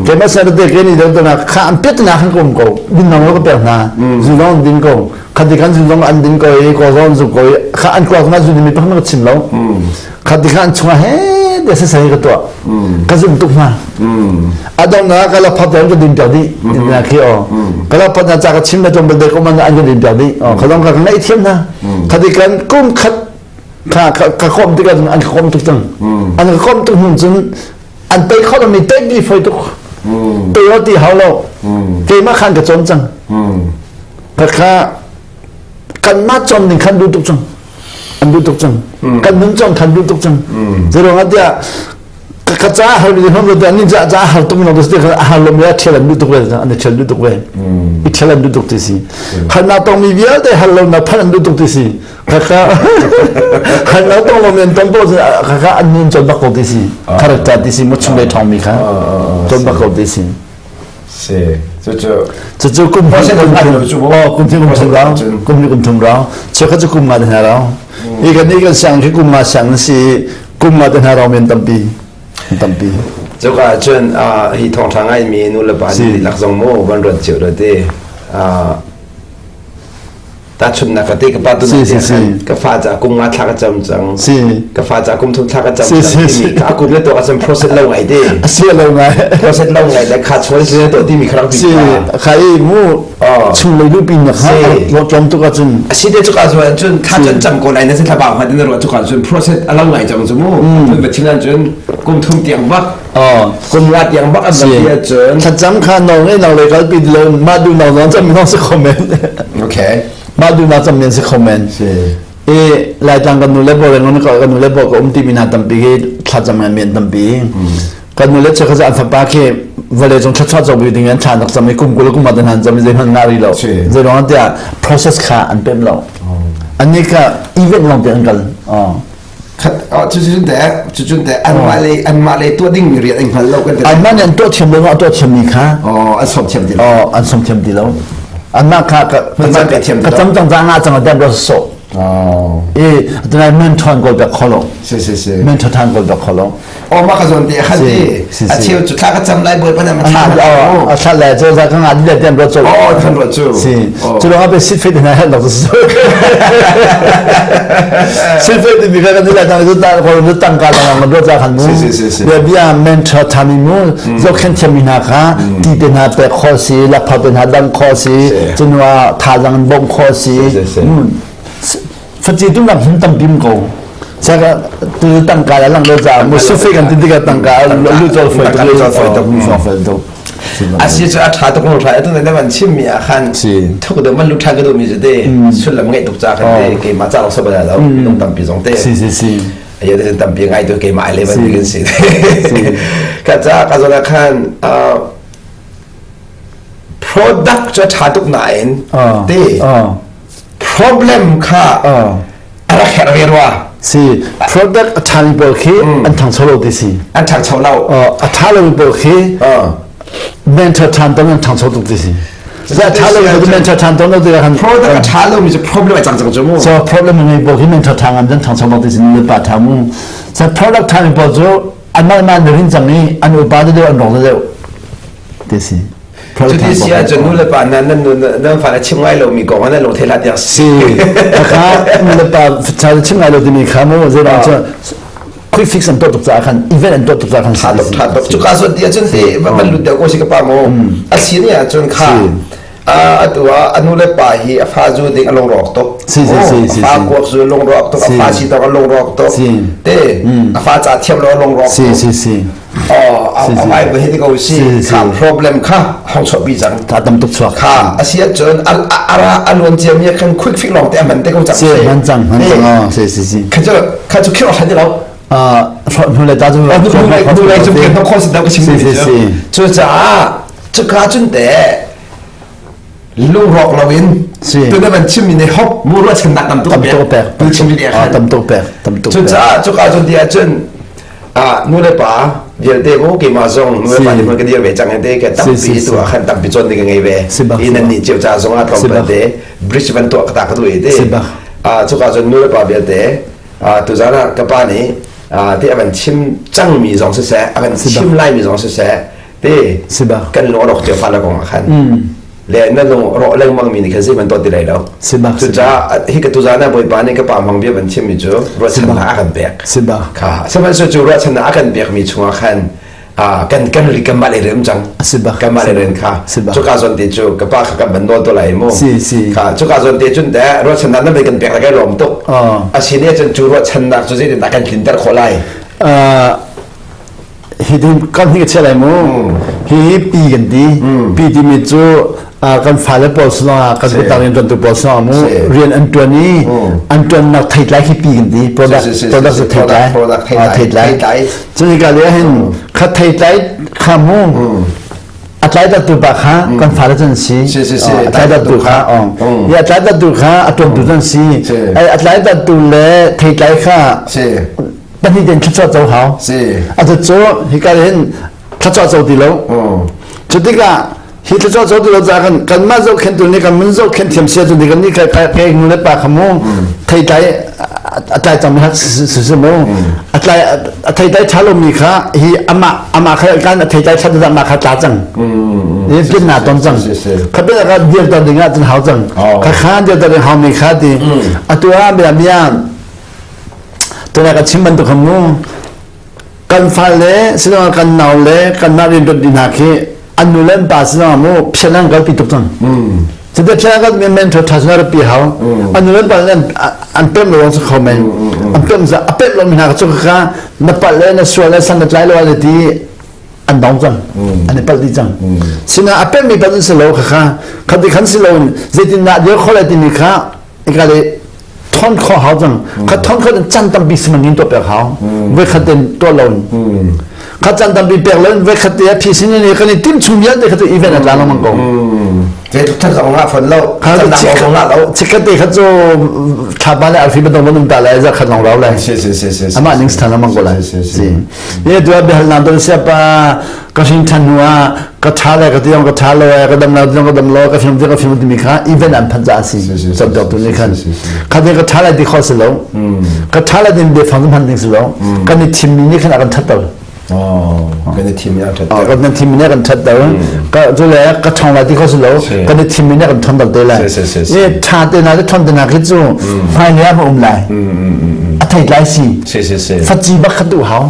Ke ma sa te ke ni do na kha an pet na khan kom ko. Din nong lo ka pek na. Zu long din ko. Khati khan zu zong an din ko i ko zong zu ko i kha an kuak na zu mi pakhat ka chim lo. Khati khan chungah he de se sai ka tuah. Ka zum tuk hna. Adong na ka la phat ka din piak di na khi o. Ka la phat na cha ka chim na tum bal de ko man an ka din piak di. Kha dong ka ngai thiam na. Khati kan kum khat. Kha ka komh tikah cun an ka komh tuk cang. An ka komh tuk hnu cun an tei kho lomi tei bi foi tuk. Tei lo ti hau lo. Keimah khan ka cawn cang. Ka kha kanmah cawn ning khan duh tuk cang. An duh tuk cang. Kan nun cawn khan duh tuk cang. Zeiruang ah tiah ka ca har mi hom lo an ca ca har tuk no te kha har lo mi a thial an duh tuk ve an thial duh tuk ve i thial an duh tuk ti si har na tong mi vialte har lo na phan an duh tuk ti si kaka har na tong lo mi an tong po kaka an nun chon bak ko ti si character ti si mo chung le thong mi kha chon bak ko ti si si cucu cucu kum kum oh kum kum thum rau kum kum thum rau chekha chu kum nga de na rau i kan i kan sang khi kum nga sang si kum nga te hna rau men tampi tampi Cuka cun hi thawngṭha ngaimi nu le pa nih lak zong mu van ruat cio do te tahchunhnak ka te ka pa tu ka fa ca kum nga thla ka cam cang ka fa ca kum thum thla ka cam cang timi ka kum le to ka cam process lo ngai te asi lo ngai process lo ngai le kha chuan si to timi kharang pi kha i mu chung lei lu pin na kha lo tlom tuk ahcun asi te cuka cun cun thla cun cam ko lai na thla bang hmat in ruah cuka cun process a lo ngai cang cu mu cun va chin cun kum thum tiang bak kum nga tiang bak an va cun thlacam kha no ngai no le kal pi lo ma du no zong cam no si comment okay ma du na cam men si comment e laitlang kan nu le bo le kan nu le bo ka um ti mi hna tampi hi thlacam ngan men tampi Kan nu le cheukhat cu an fapa khi vawlei cung thluachuah cawk ding in thla nak cam i kum 20 kum ah han cam i zeihmanh ngah rih lo. Zei ruang tiah process kha an pem lo. An nih kha event lawng te an kal. Cucun te cucun te anmah le anmah le tuah ding mi rian an hngal lo kan Anmah nih an tuah thiam lo an tuah thiam mi kha. Oh an som thiam ti lo. Oh an som thiam ti lo. Anmah kha ka ka cam cang ca nga cang dem ro so. E tunai men thon kol bek kholo. Si si si. Men than kol bek kholo. Aw mah ka zawn te khan ti a cheu cu thla ka cam lai bawipa na thla a thla le cu za ka nga di le tian ruat cu oh kan ruat cu si cu lawng ah sit fit na hel lo su sit fit ti mi ka kan la tang cu ta ko lu tang ka lang ngan ruat za khan mu bia bia mentor thami mu zo khen thiam mi hna kha ti te hna pe kho si la pha te hna dang kho si cunwa tha zang bom kho si Faci tu nak hun tampi ko. Saka tu tangka la lang lo ca mu sufe kan tin tikah tangka lu chol foi tuk lu chol foi tuk lu chol foi tuk. Asi cu a tha tuk lo tha atu na van chim mi ah khan thuk de man lu tha ka du mi te sullam ngai tuk ca khan te keimah ca lo so bala lo minung tampi zong te si si si ayo te tampi ngai tu keimah ai le ban kan si ka ca ka zona khan product cu a tha tuk nain te problem kha a rak herh ve rua. Si, product a ṭhami pawl khi an ṭhangcho lo ti si. An ṭhangcho lo. A ṭha lomi pawl khi mentor ṭhan ton an ṭhangcho tuk ti si. A ṭha lomi mentor ṭhan ton lo ti khan product a ṭha lomi cu problem a cang cang cu mu. So problem ngei pawl khi mentor ṭha ngam an ṭhangcho lo ti si nu pa ṭha mu. So product ṭhami pawl cu anmah mah an rin cang i an upa deuh an rong deuh ti si. Cuti si ahcun nu le pa nan nan nan fale chim ngai lomi kong ah nan lungthei hlah tiang si. Kha nu le pa cha chim ngai lo timi kha mu zeidah cu quick fix an tuah tuk caah khan event an tuah tuk caah khan tha tuk tha tuk cuka so ti ahcun te van lut deuh ko si ka pa mu a si ni ahcun kha atu ah a nu le pa hi a fa zu ding a lungrawk tuk si si si si a fa kuak zu lungrawk tuk a fa si tok a lungrawk tuk te a fa ca thiam lo a lungrawk si si si a vai va hi ko si kha problem kha hong chuah pi cang ta tam tuk chuak kha a si ahcun ara a luan cia mi khan quick fix lawng te a man te ko cang si man cang man cang si si si kha cu kha cu khirh than ti lo hnu le ta cu hnu le cu kan kho si da ka chim si si si cu caah cuka cun te lungrawk loin tu na van chimmi nih hop mu ruahchannak tam tuk pek tu chimmi nih khan tam tuk pek tam tuk cucaah cuka cun ti ahcun nu le pa vialte mu keimah zong nu le pa nih ka dir ve cang te ka tampi tu ah khan tampi cawn ding ka ngei ve i nan nih cio ca zong ah tlawmpal te bridge van tuah ka ta ka tu te cuka cun nu le pa vialte tuzan ah ka pa nih te a van chim cangmi zong siseh a van chim laimi zong siseh te kan lung a rawk cio fa le kong ah khan le na lung rawh lengmang mi nih khan zeihmanh tuah ti lai lo cucaah hi ka tuzan ah bawipa nih ka pa mang bia van chimmi cu ruahchannak a kan pek kha sihmanhsehlaw cu ruahchannak a kan pekmi chungah khan. Kan kan ri kan mah le rem cang. Kan mah le ren kha. Cuka zawn te cu ka pa kha kan ban nawl to lai mu. Kha cuka zawn te cun te ruahchannak nan kan pek la kai lawm tuk. A si ne cun cu ruahchannak cu zeitin dah kan tlinter khawh lai? Hi tin kan hi ka chia lai mu. Hi hi pi kan ti. Pi timi cu kan fale pawl sinah kan kutang rian ṭuantu pawl sinah mu rian an ṭuan i an ṭuannak theitlai khi pi kan ti. Product product cu theitlai. Theitlai. Cun hika le hin kha theitlai kha mu a tlai tu pa kha kan fale cu an si. A tlai tu kha a tlai tu kha a ṭuantu cu an si. A tlai tu le theitlai kha pahnih ten thluachuah co hau. A cu hika hin thluachuah co ti lo. Cu tikah hi thluachuah co ti lo caah kan kanmah zohkhenhtu nih kan mun zohkhenh thiam sia cu kan nih kai kai nu le pa kha mu theitlai a tlai cang mi si si mu a tlai a theitlai ṭha lomi kha hi amah amah kha kan a theitlai ṭhat amah kha tla cang i pin na ton cang kha bia ka dir ton ding ah cun hau cang kha kha dir ton ding hau mi kha ti atu ah bia bia tuna ka chim bantuk kha mu kan fale siloah kan nau le kanmah rian ṭuan hna khi an nu le an pa siloah mu phian an kalpi tuk cang. Cuti phian an kalpi men ṭha ṭha sinah pi hau. An nu le an pa an an pemh lo cu kho men. An pemh za a pemh lo mi hna cu kha na palh le na sual le san na tlai lo le ti an dong cang. An i palh dih cang. Sina a pemh mi palh an si lo kha kha khati khan si lo in zeitindah dir kho le timi kha ika le thon kho hau cang kha thon kho chan tampi simang in to pek hau voi khat ten to lo kha chan tampi pek lo voi khat te phi sin ni kan i tim chung vialte kha chu event a tla lo mang ko te thak zong nga fon lo kha chikhat te kha chu thla le alfi ban dong ta lai za khat long rau lai si si si si ama ning sthan mang ko lai si ye tu behal na don sia pa ka hrin ṭhan hnu ah ka ṭha le ka tiang ka ṭha lo e ka dam lo tiang ka dam lo ka fim tiang ka fim timi kha event an phanh caah si cawnpiak tu nih khan kha ka ṭha lai ti kho si lo ka ṭha lai tin biafang hman ding si lo kan i thimmi nih khan a kan ṭhatter kan i thimmi a ṭhatter kan i thimmi nih a kan ṭhatter ka cu le ka ṭhawng lai ti kho si lo kan i thimmi nih a kan ṭhawnter te lai i ṭha te na le ṭhawn te na khi cu hmailei ah um lai a thei tlai si faci bak kha tu hau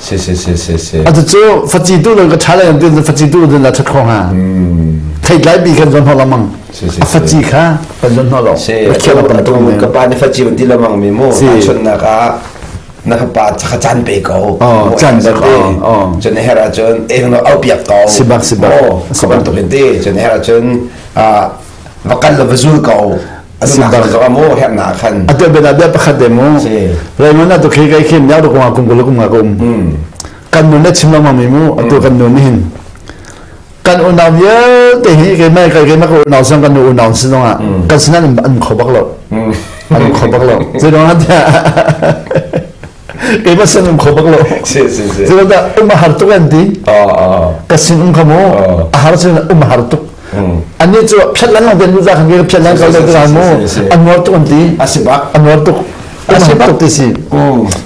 Si si si si si. Atu cu faci tu lo ka ṭha lai ti faci tu lo la ṭhat kho hnga. Theitlai bi kan zon hno lamang. A faci kha kan zon hno lo. Si atu ka pa nih faci un ti lamang mi mu. Chunnak ah na fapa kha caan pe ko. Oh, caan pe ko. Cun her ahcun eng no au piak ko. Sibak sibak. Oh, sibak tuk in ti. Cun her ahcun va kal lo va zul ko. Atu bia bia pakhat de mu. Raymond atu khi kai khin ya kum kum kum kum kum. Kan nun na chim lama mi mu atu kan nun hin. Kan unau vialte hi ke mai kai ke ma ko unau sang kan nu unau sin ah kan sinan an kho bak lo. An kho bak lo. Zei dong an Keimah sin um kho bak lo. Si si si. Zei dah um a har tuk an ti. Ka sin um kha mu a har sin um a har tuk. Ani cu phiat lan long ten za khan ke phiat lan kal le ka mu an nuar tuk an ti. A si bak. A nuar tuk. A si bak ti si.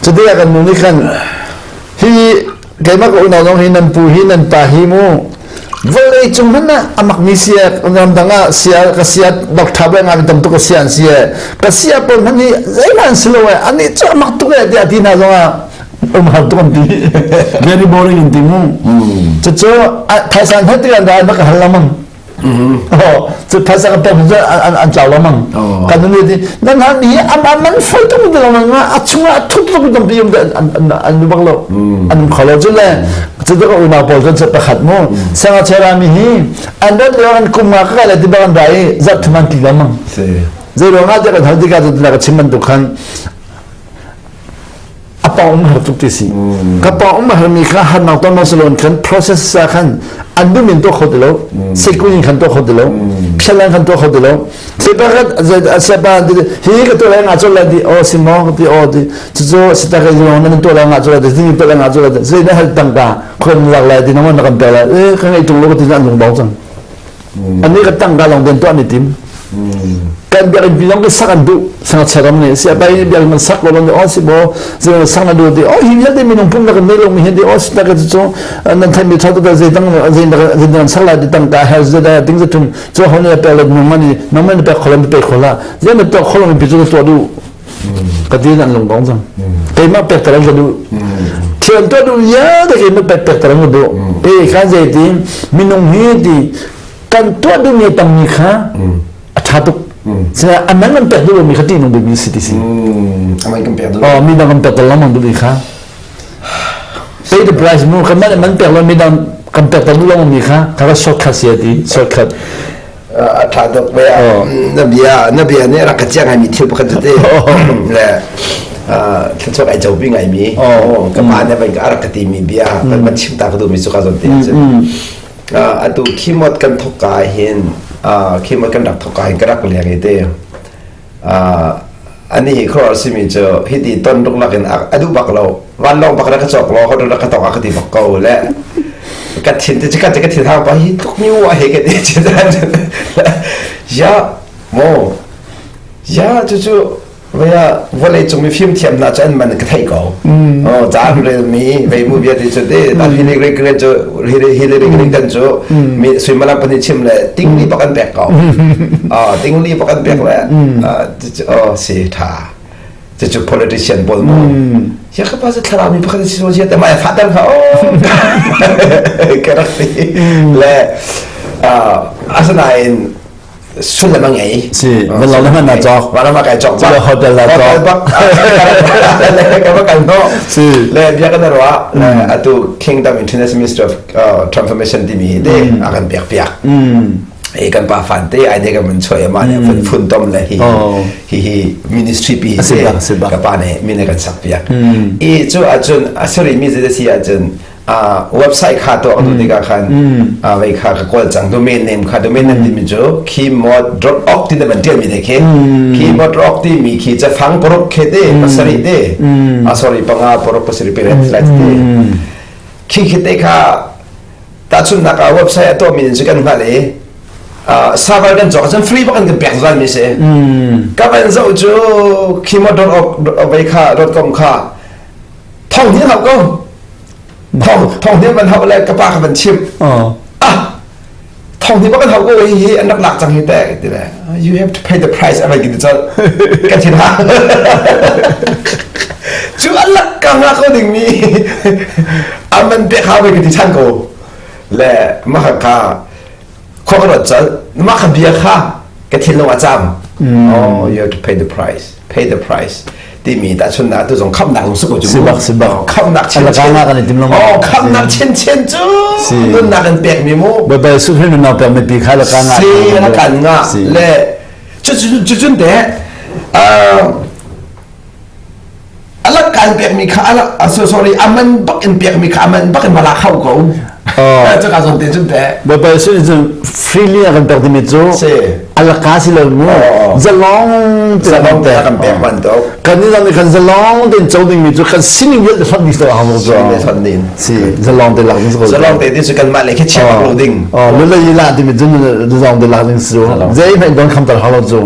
Cu ti kan nu nih khan hi keimah ka unau zong hi nan pu hi nan pa hi mu vawlei cung hmanh ah a makmi sia ramdang ah sia ka sia doctor bai ngami tam tuk ka sia an si e ka sia pawl hmanh hi zeihmanh an si lo e ani cu a mak tuk e tiah ti hna zong ah um har tuk an ti very boring an ti mu cucu phaisa hna tikah dah an ka hal lamang Cu phaisa kan pek cu an tlau lo mang. Kan nu nih nan han hi an man foi tuk ti lo mang a chungah a thut tuk tampi um an an nu bak lo. An kho lo cu le cu ka unau pawl cu pakhat mu sanga chera mi hi an rat lio an kum nga ka le ti bang an ra i zat thum an ti lo mang. Zei ruang ah kan hal tikah cu ka chim bantuk khan a pawng um har tuk ti si ka pawng um har mi kha harnak ton si loin khan process sa khan an duh min tuah kho ti lo seikun in khan tuah kho ti lo phialan khan tuah kho ti lo sepakat sepa hi ka tuah lai nga chol lai ti o si mo ti o ti cucu sita ka yong nan tuah lai nga chol lai ti zing tuah lai nga chol lai zei na hal tangka khon lak lai ti nang na kan pe lai e ka ngai tung lo ka ti an lung dong cang Ani ka tangka lawng den tuah an i tim. Kan biakinn pi zong ka sak an duh. Sangachia ram nih sia pai biakinn man sak lo lo oh si bo zei sak na duh ti oh hi vialte minung pum na kan nei lo mi hin ti oh si ta ka cu nan thai mi tha tu zei dang zei zei dang sak lai ti tangka hel zei da ding zatum cu ho ne pe le nung mani nang man pe kholom pe khola zei na to kholom pi cu to du ka ti an lung dong cang keimah pek ta ka duh. Thil an tuah duh vialte khi na pek pek ter an duh. E khan zei ti minung hi ti kan tuah duhmi a tammi kha a ṭha tuk. Sina a man kan pek duh lomi kha ṭihnung bikmi si ti si. A man kan pek duh. Oh, mi dang kan pek lengmang duh kha. Pay the price mu kan man man pek lo mi dang kan pek duh lengmang mi kha kha shortcut si ti shortcut. A ṭha tuk ve na bia na bia nih rak ka cia ngaimi thil pakhat cu te le thluachuak ai copi ngaimi ka pa nih van ka rak ka timi bia kan van chim ta ka duhmi cu ka zawn te cun atu khimot kan thok ka hin khimot kan rak thok ka hin ka rak leng i te ani hi khuaruah simi cu hiti ton ruklak in a duh bak lo vanlawng bak rak ka cawk law hotel rak ka tawk a ka ti bak ko le ka thin te ka ka thin hang pa hi tluk mi wa he ka ti ya mo ya cu cu vaya vawlei cung mi fim thiam hna cu an man ka theih ko oh ca an rel mi vei mu bia ti cu te ta Hillary Clinton cu Hillary Clinton cu mi suimalam pahnih chim le tingli bak an pek ko ah tingli bak an pek le oh si tha cucu politician pawl mu ya ka pa cu thlarau mi pakhat si so te mai fa tan kha oh ka rak ti le asinain sullam a ngei si van lo na cawk van ma kai cawk bak hotel la cawk bak ka ba kan no si le bia kan ruah le atu Kingdom International Ministry of Transformation timi hi te a kan pek piak e kan pa fan te ai de kan mun choi ma ne phun phun tom le hi hi hi ministry pi te ka pa ne mi ne kan sak piak i cu ahcun asiri mi ze si ahcun website kha to atu tikah khan vei kha ka kawl cang domain name kha domain name timi cu keyboard.org ti na van tial mi te khi keyboard.org ti mi khi cafang paruk khe te pasarih te ah sorry panga paruk pasarih peret lai te khi khi te kha tahchunhnak ah website a tuah mi cu kan hngalh i server kan cawk cun free bak in kan pek zungzal mi si ka van zoh cu keyboard.org vei kha .com kha thong hin hau ko thong thong hin van hau le ka pa ka van chimh ah thong hi bak an hau ko hi hi an rak lak cang hi te ti le you have to pay the price a vai ti col ka thin ha cu an lak ka nga ko ding mi aman pek hau ve ka ti chan ko le ma ka khua ka ruat cal mah kha bia kha ka thinlung a cam oh you have to pay the price pay the price timi tahchunnak tu zong khamnak zong si ko cu sibak sibak khamnak chin chin kan i tim lo oh khamnak chin chin cu nunnak in pek mi mu bai su hin nunnak pek mi pi kha la ka nga si la kan nga le cu cu cun te alak kan pekmi kha alak so sorry aman bak in pekmi kha aman bak in bala kho ko cu ka zong te cun te Baibal sin cun freely a kan pek timi cu alaka si lo mu zalong te zalong te kan pek bantuk kan ni zong kan zalong ten cho ding mi cu kan sining vialte hlat ni so hang zo ding si zalong te lak ding zalong te ti cu kan mah le khi chiah bak lo ding oh lu le la timi cu zalong te lak ding su zei hmanh don kham tar halo cu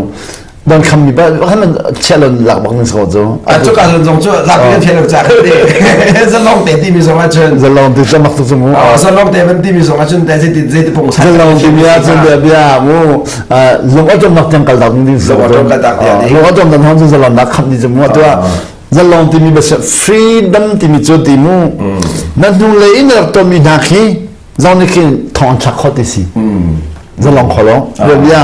don kham mi ba kan chia lon lak bak ning so cu a cu ka zong cu lak kan thian lo cha te zalong te ti mi zong ah cun zalong te zamak tu cu mu zalong te van ti mi zong ah cun te zei zei te pung sa zalong ti mi ah cun bia bia mu lung atom nak tiang kal dak ding so lung atom kal dak tiang lung atom dan hon cu zalong nak kham ni cu mu tu zalong ti mi ba freedom ti mi cu ti mu na hnu le in rak to mi hna khi zong nih khin thong an thlak khawh ti si zalong kho lo bia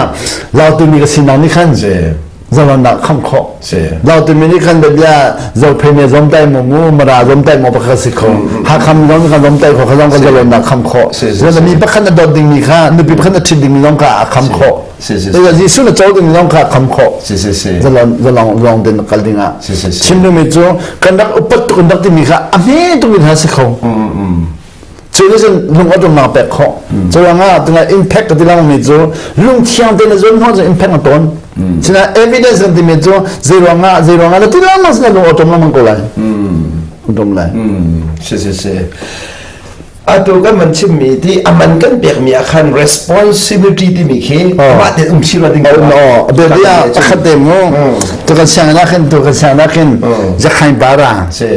lautu mi ka sinak nih khan zalon nak kham khawh lautu mi nih khan bia zophei ne zom tai mo mu mara zom tai mo pakhat si kho hakam zong kan zom tai kho kha zong kan zalon nak kham khawh zon mi pakhat na dot ding mi kha nupi pakhat na ṭhit ding mi zong kha a kham khawh Jesuh na co ding mi zong kha a kham khawh zalon zalong zong den kal ding ah chim mi cu kan rak upat tuk in rak timi kha a hme tuk in ha si kho Cu nih cun lung a dongnak pek khawh. Cu ruangah tuna impact ka ti lengmang mi cu lungthiang tein na zuan hnawh cun impact na tawn. Sinain evidence kan timi cu zei ruangah zei ruangah na ti lengmang sinain lung a tom lengmang ko lai. Dom lai. Si si si. Atu kan man chimmi ti aman kan pekmi ah khan responsibility timi khi mah te um silo ding. Oh no, bia pakhat te mu. Tu kan siang na khin tu kan siang na khin zakhain para. Si.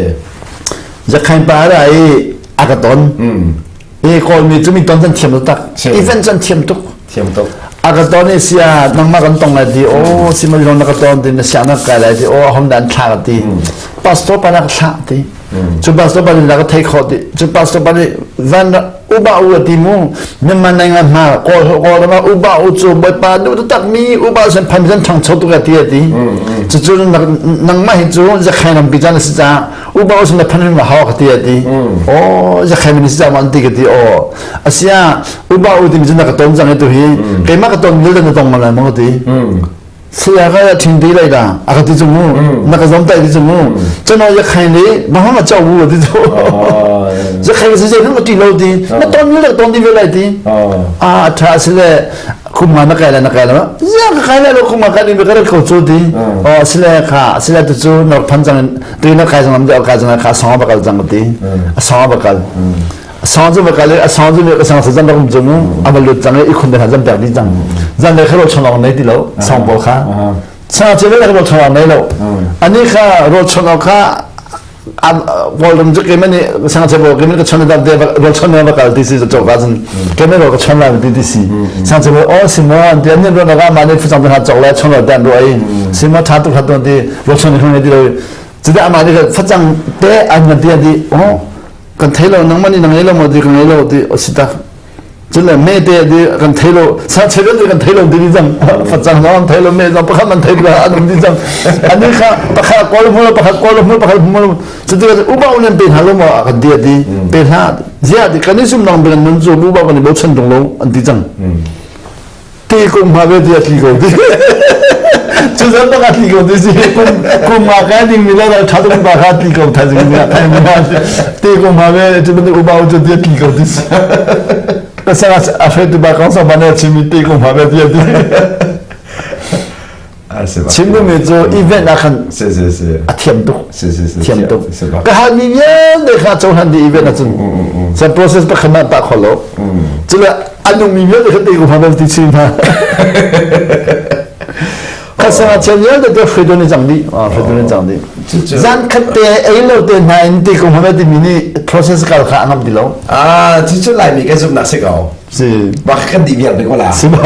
Zakhain para i a ka ton i kawlmi cu mi ton can thiam tak event can thiam tuk thiam tuk a ka ton i sia nangmah kan tong lai ti o si ma na ka ton ti na sia na kai lai ti o hom dan thla ka ti. pastor pa nak thlah ti. Cu pastor pa nih na ka thei khawh ti. Cu pastor pa nih van uba u ti mu myanmar nai nga hma kawl kawl ma uba u cu bawipa duh taktak mi uba sen phan zan ṭhangcho tuk ti ti. Cucu nangmah hi cu zakhain ram pi caan a si caah uba u sin na phan ma hau ka ti ti. Oh zakhain mi si caah an ti ka ti oh. Asia uba u ti mi cu na ka ton cang i tu hi keimah ka ton lil na tong ma lai maw ti. Saya ka ya thing ti lai da a ka ti cu mu na ka zom tai ti cu mu chano ya khain le ma ma chau bu ti cu za khain si zai ma ti lo ti na ton le ton di ve lai ti a tha si le kum ma na kai la na kai la ya ka kai la lo kum ma ka ni be ka ko chu ti o si le kha si le tu cu na phan chang tu na kai chang am de ka chang kha song ba kal chang ti a song ba kal sang cu va kal i a sang cu ka sang zan rak zum a va lut cang i i khun te zan pek dih cang zan le kha ro chon nei ti lo sang pawl kha sang che le ro chon nei lo ani kha ro chon kha Kawlram cu keimah nih sang che pawl keimah ka chon da de ro chon va kal ti si cho ka cun keimah ro ka chon la ti ti si sang che pawl oh simo an ti an ro na ga ma ne fu chang ha chok la chon lo dan ro ai simo tha tu kha ton ti ro chon ni ti lo cuti amah nih facang te an van ti an ti oh kan thei lo nangmah nih na ngei lo maw ti ka ngei lo ti a si tak cun le me te di kan thei lo sa cheu ti kan thei lo ti di cang facang zong an thei lo me zong pakhat man thei lo an um di cang ani kha pakhat kawl hmu lo pakhat kawl hmu pakhat hmu lo cuti uba unen pe hna lo maw kan ti ti pe hna zia ti kan i sum nang ben nun cu uba kan i bochan tung lo an ti cang ti kum ma ve ti a tli ko ti cu zan bak a tli ko ti si kum kum ma ka ding mi la tha tuk ba kha tli ko tha jing mi tha mi ti kum ma ve cu ban u ba cu ti tli ko ti si ka sa a fe tu ba kong sa ba ne chimi ti kum ma ve ti ti Chim duhmi cu event ah khan a thiam tuk. Thiam tuk. Ka halmi vialte kha cohlan dih event ahcun sa process pakhat ah tah kho lo. Cule a nungmi vialte kha te ko hna ti chin hna. Khasanga chian vialte te hruaitu ni cang dih. Hruaitu ni cang dih. Zan khat te ei lo te hna in ti ko hna timi nih process kal kha a ngam ti lo. Ah, cucu Laimi kan zumhnak si ko. Si. Bak kan di viar be ko la. Si ba.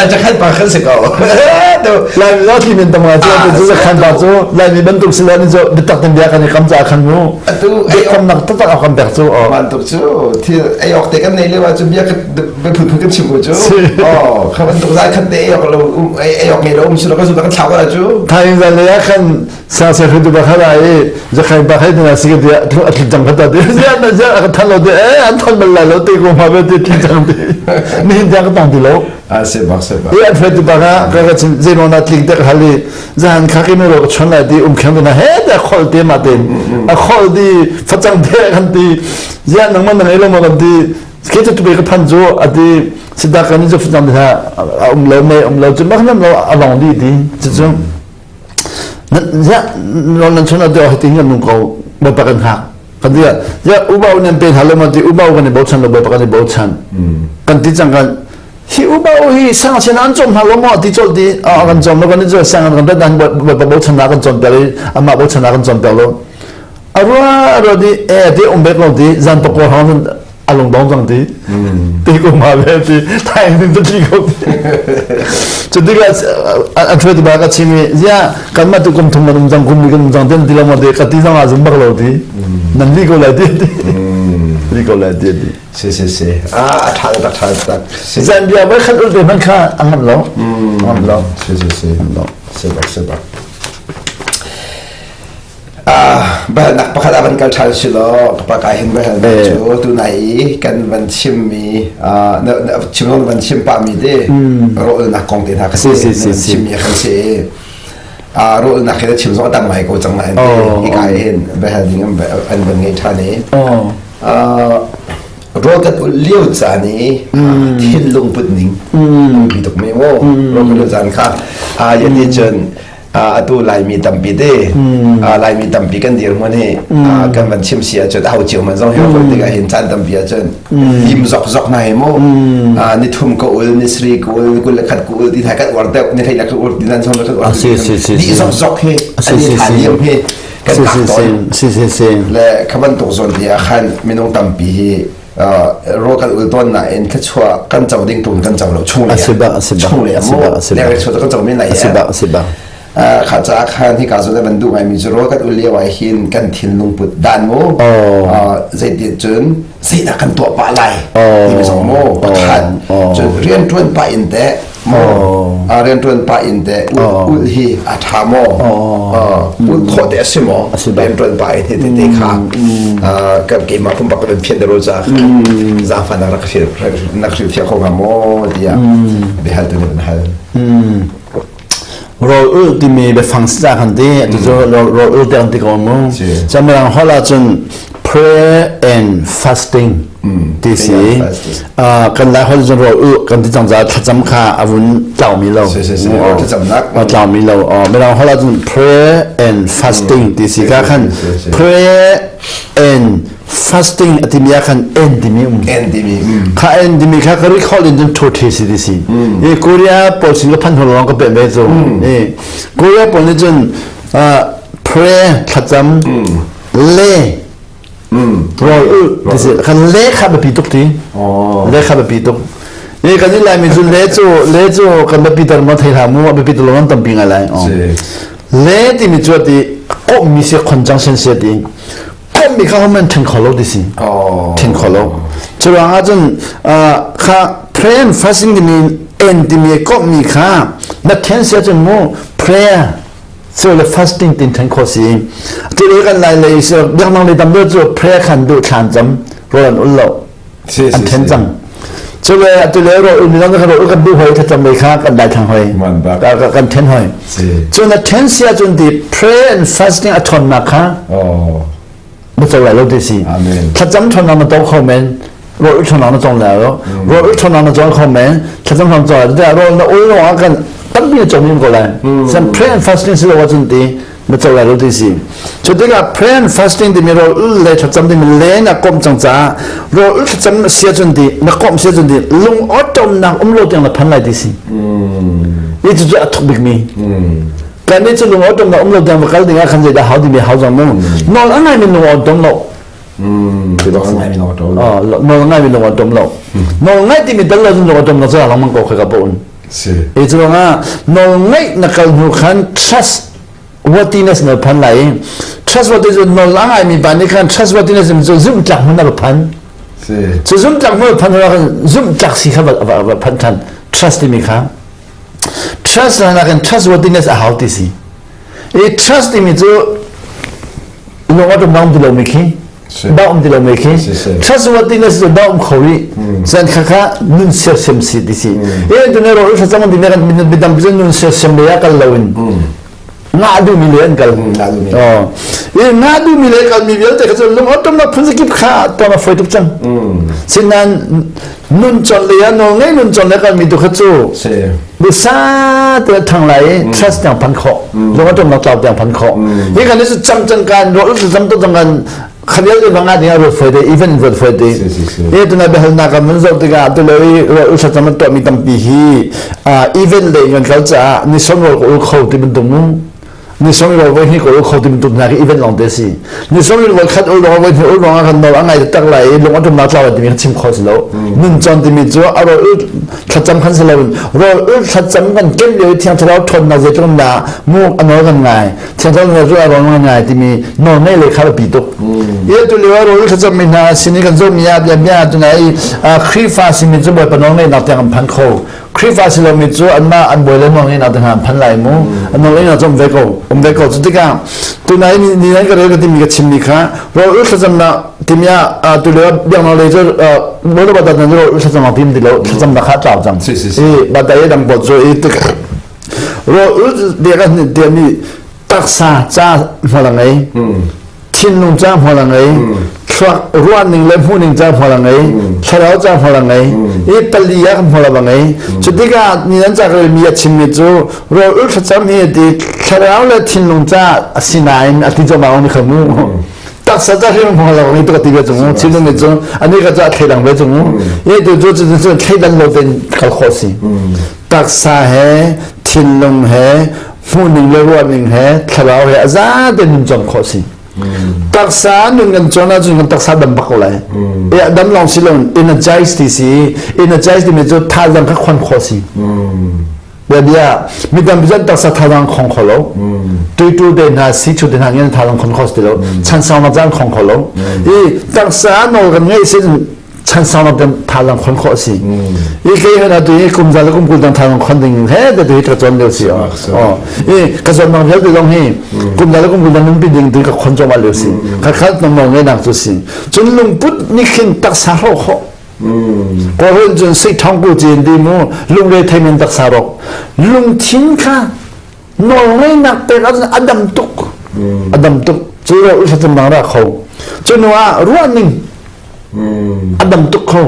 Jakhan pa kan si ko. Lai mi ti men tam nga chu chu khan ba chu lai mi bantuk si lan chu bitak ten bia kan i kam cha khan mu. Atu ei kam nak tak kam pek chu. Bantuk chu thil ei ok te kan nei le wa chu bia kan phun phun kan chim ko chu. Oh, kha bantuk zai khat te ei ok lo ei ok ngei lo um su lo ka su kan thlau ka chu. Thai zan le khan sa se hru tu ba kha i zakhai ba khai na si ke dia a tli jang khata ti zia na zia ka than lo te eh an than bal la lo te ko ma be ti tli jang ti ni hin jang tang ti lo a se bak se bak e an fe tu ba ka ka ka chin ze no na tlik te khali zahan kha ke me ro chon la ti um khem na he da khol te ma te a khol di facang te kan ti zia nang man nang elo ma kan ti ke tu be ka phan jo ati sida kan ni jo facang te ha um lo me um lo chu ma khnam lo along di ti chu chu nan chun ate hiti hin nung ko bapak kan hak kan dia ya ubau nan pe halo ma ti ubau kan i bochan lo bapak kan i bochan kan ti chang kan hi ubau hi sang chen an chom halo mo ti chol ti a kan chom lo kan ni sang kan dan bapak bochan na kan chom pe ama bochan na kan chom pe lo arwa arwa di e ti um bek lo ti zan to ko hang a lungdong cang ti ti ko ma ve ti thai ning tu ti ko cu tikah an thuai ti ba ka chim i zia kan mah tu kum thum man um cang kum li kan um cang ten ti lo ma ti ka ti zong ah zum bak lo ti nan li ko lai ti li ko lai ti ti si si si a tha tak tha tak zan bia voi khat ul te man kha a ngam lo ngam lo si si si si bak si bak Biahalnak pakhat ah van kal ṭhan si law ka pa kai hin biahalnak cu tunai i kan van chimmi chim van chim pahmi te rawlnak kong te hna kha si na van chimmi khan si rawlnak hi na chim zong a tam ngai ko cang nain te hika hin biahal ding an van ngei ṭhan i rawl kan ulh lio caan i thinlung put ning bi tuk mi mu rawl kan ulh caan kha yati cun atu Laimi tampi te Laimi tampi kan dirhmun hi kan van chim si ahcun aho cio man zong hi rak tikah hin caan tampi ahcun lim zok zok hna hi mu ni thum ka ul ni sri ka ul ni kul le khat ka ul ti thai kan uar deuh ni hlei ka ul ti nan song kan uar ni zok zok hi ani than liam hi kan kak tawn le kha bantuk zawn ti ah khan minung tampi hi rawl kan ul tawn nain thluachuah kan co ding tun kan co lo chung le chung le mu leng chuah kan co men lai a si bak a si bak. Kha ca khan hika zawn a van duh ngaimi cu rawl kan ul lio ah hin kan thinlung put dan mu zeitin cun zeidah kan tuah pah lai timi zong mu pakhat cun rianṭuan pah in teh maw rianṭuan pah in teh ulh hi a ṭha maw ulh khawh te a si maw rianṭuan pah in hi tete kha kan keimah pumpak kan phian dero ca zaangfahnak rak nak hrilhfiah kho hnga maw tiah biahal tu nih an hal. Rawl ulh timi biafang sa kan ti atu cu rawl ulh te an ti ko mu camirang holh ahcun prayer and fasting ti si kan lai holh cun rawl ulh kan ti cang caah thlacam kha a vun tlaumi lo a tlaumi lo mirang holh ahcun prayer and fasting ti si ka khan prayer and fasting a timi ah khan en timi um en timi kha en timi kha ka recall in cun thu the si ti si i Korea pawl sin ka phan hol lawng ka pe ve cu i Korea pawl nih cun prayer thlacam le rawl ul ti si khan le kha biapi tuk ti le kha biapi tuk i kan i laimi cu le cu le cu kan biapi ter ma thei hlah mu a biapi tu lawng tampi ngai lai le timi cu ti kommi si khon cang sen se ti kommi kha homan then kho lo ti si then kho lo cu ruangah cun kha prayer and fasting timi en timi kommi kha na then sia cun mu prayer so le fasting tin then kho si tu le kan lai lei so biaknak lei tam deuh cu prayer khan duh thlan cam rawl an ul lo an then cang cu le atu le ro ul mi zong kan ro ul kan bu hoi thlacam lei kha kan dai thang hoi kan then hoi cu na then sia cun ti pray and fasting a thonnak kha na co lai lo ti si thlacam thonnak na to kho men ro ul thonnak na cong lai lo ro ul thonnak na cong kho men thlacam thon cong lai ro na ul lo ah kan tampi na cong min ko lai san pray and fasting si lo cun ti na co lai lo ti si cu tikah prayer and fasting timi rawl ul le thlacam timi le na komh cang caah rawl ul thlacam sia cun ti na komh sia cun ti lung awṭawmnak um lo tiang na phan lai ti si ni cu cu a thuk bik mi kan nih cu lung awṭawmnak um lo tiang va kal ding ah khan zeidah hau timi hau zong mu nawl a ngaimi lung awṭawm lo nawl a ngaimi lung awṭawm lo nawl ngai timi dal lo lung awṭawm lo cu lengmang ko khoi ka bo un e cu ruangah nawl ngaih na kal hnu khan trust worthiness na phan lai i trustworthy cu nawl a ngaimi pa nih khan trustworthiness cu zumhtlak hmun a va phan cu zumhtlak hmun a phan hnu khan zumhtlak si kha va va phan than trust timi kha trust na kan trustworthiness a hau ti si i trust timi cu lung a tum ti lomi khi da um ti lo me khi trustworthiness cu da um kho rih zan kha kha nun sersiam si ti si e tu ne ro thla cang ti ne kan midang bi nun sersiam le ya kal lo in ngah duhmi le an kal oh i ngah duhmi le kal mi vialte kha cu lung awṭom na phun zakip kha tuan a foi tuk cang sinan nun chon le ya nawl ngei nun chon le kal mi tu kha cu bisa te thang lai i trust tiang phan khawh lung awṭom nak tlau tiang phan khawh hi kan cu cam cang kan ro cam to cang kan khavial te banga ding a foi te even rot foi te e tuna behal na kan mun zo tikah tu le ro ul cam to mi tampi hi event le ngan kal cha ni som ro ko ul kho ti bantuk mu ni som ro voi hi ko ul kho ti bantuk na ki event long te si ni som ro khat ul ro voi hi ul ro kan no angai tak lai lung atum na tlaw ti mi chim kho si lo nun chon ti mi chu a ro ul thlacam khan si lo ro ul thlacam kan kem le thiang thlarau thon na zeitlung na mu anol kan ngai Thiangthlarau na cu a rawn ngai timi nawl ngei le kha biapi tuk. I tu lio rawl thlacam mi hna sin i kan zumh mi ah bia bia tu nai Khrihfa simi cu Bawipa nawl ngeihnak tiang an phan kho. Khrihfa si lomi cu anmah an bawi le nawl ngeihnak tiang an phan lai mu. An nawl ngeihnak cu um ve ko. Um ve ko. Cu tikah tunai ni nan ka rel ka timi ka chimmi kha rawl thlacamnak timi ah tu lio biaknak lei cu bawi le nan rawl thlacamnak tim ti lo thlacamnak kha tlau cang. I badai dang bot cu i tik Rawl bia kan tiami taksa ca hmual a ngei thinlung ca hmual a ngei thluak ruahning le hmuhning ca hmual a ngei thlarau ca hmual a ngei i pali ah hmual a ngei cu tikah ni an cak mi a chimmi cu rawl ul thlacam hi ti thlarau le thinlung ca a si nain a ti zawmah ni kha mu taksa ca hrim hmual lo ni tu ti ve chung thinlung ni cu ani ka ca thleidang ve chung e tu cu cu cu thleidan lo ten kal khawh si taksa he thinlung he hmuhning le ruahning he thlarau he a zate nun cawm khawh si taksa nun kan cawn ahcun kan taksa dam bak ko lai e dam lawng si lo energize ti si energize timi cu thazaang kha khon khawh si. Bia mi tampi cun taksa thazaang khong kho lo. Tuitu te hna si chu te hna ngen thazaang khon kho ti lo. Chan sau nak caan khong kho lo. I taksa nawl kan ngei sin chan sau nak kan thazaang khon khawh si. I kei hna tu hi kum za le kum kul dang thazaang khon ding he te tu hi ka cawn lio si. Oh. I ka zawn nang vialte zong hi kum za le kum kul dang nunpi ding tu ka khon cuahmah lio si. Kha khat nong nong ngei nak cu si. Cun lungput nih khin taksa hrawh khawh. Kawlrawn cun sei ṭhawng ku cin ti mu lungre thei men taksa rawk lungthin kha nawlngeihnak pek ahcun a dam tuk a dam tuk cu ro thlacam dang ra kho cu hnu ah ruahning a dam tuk kho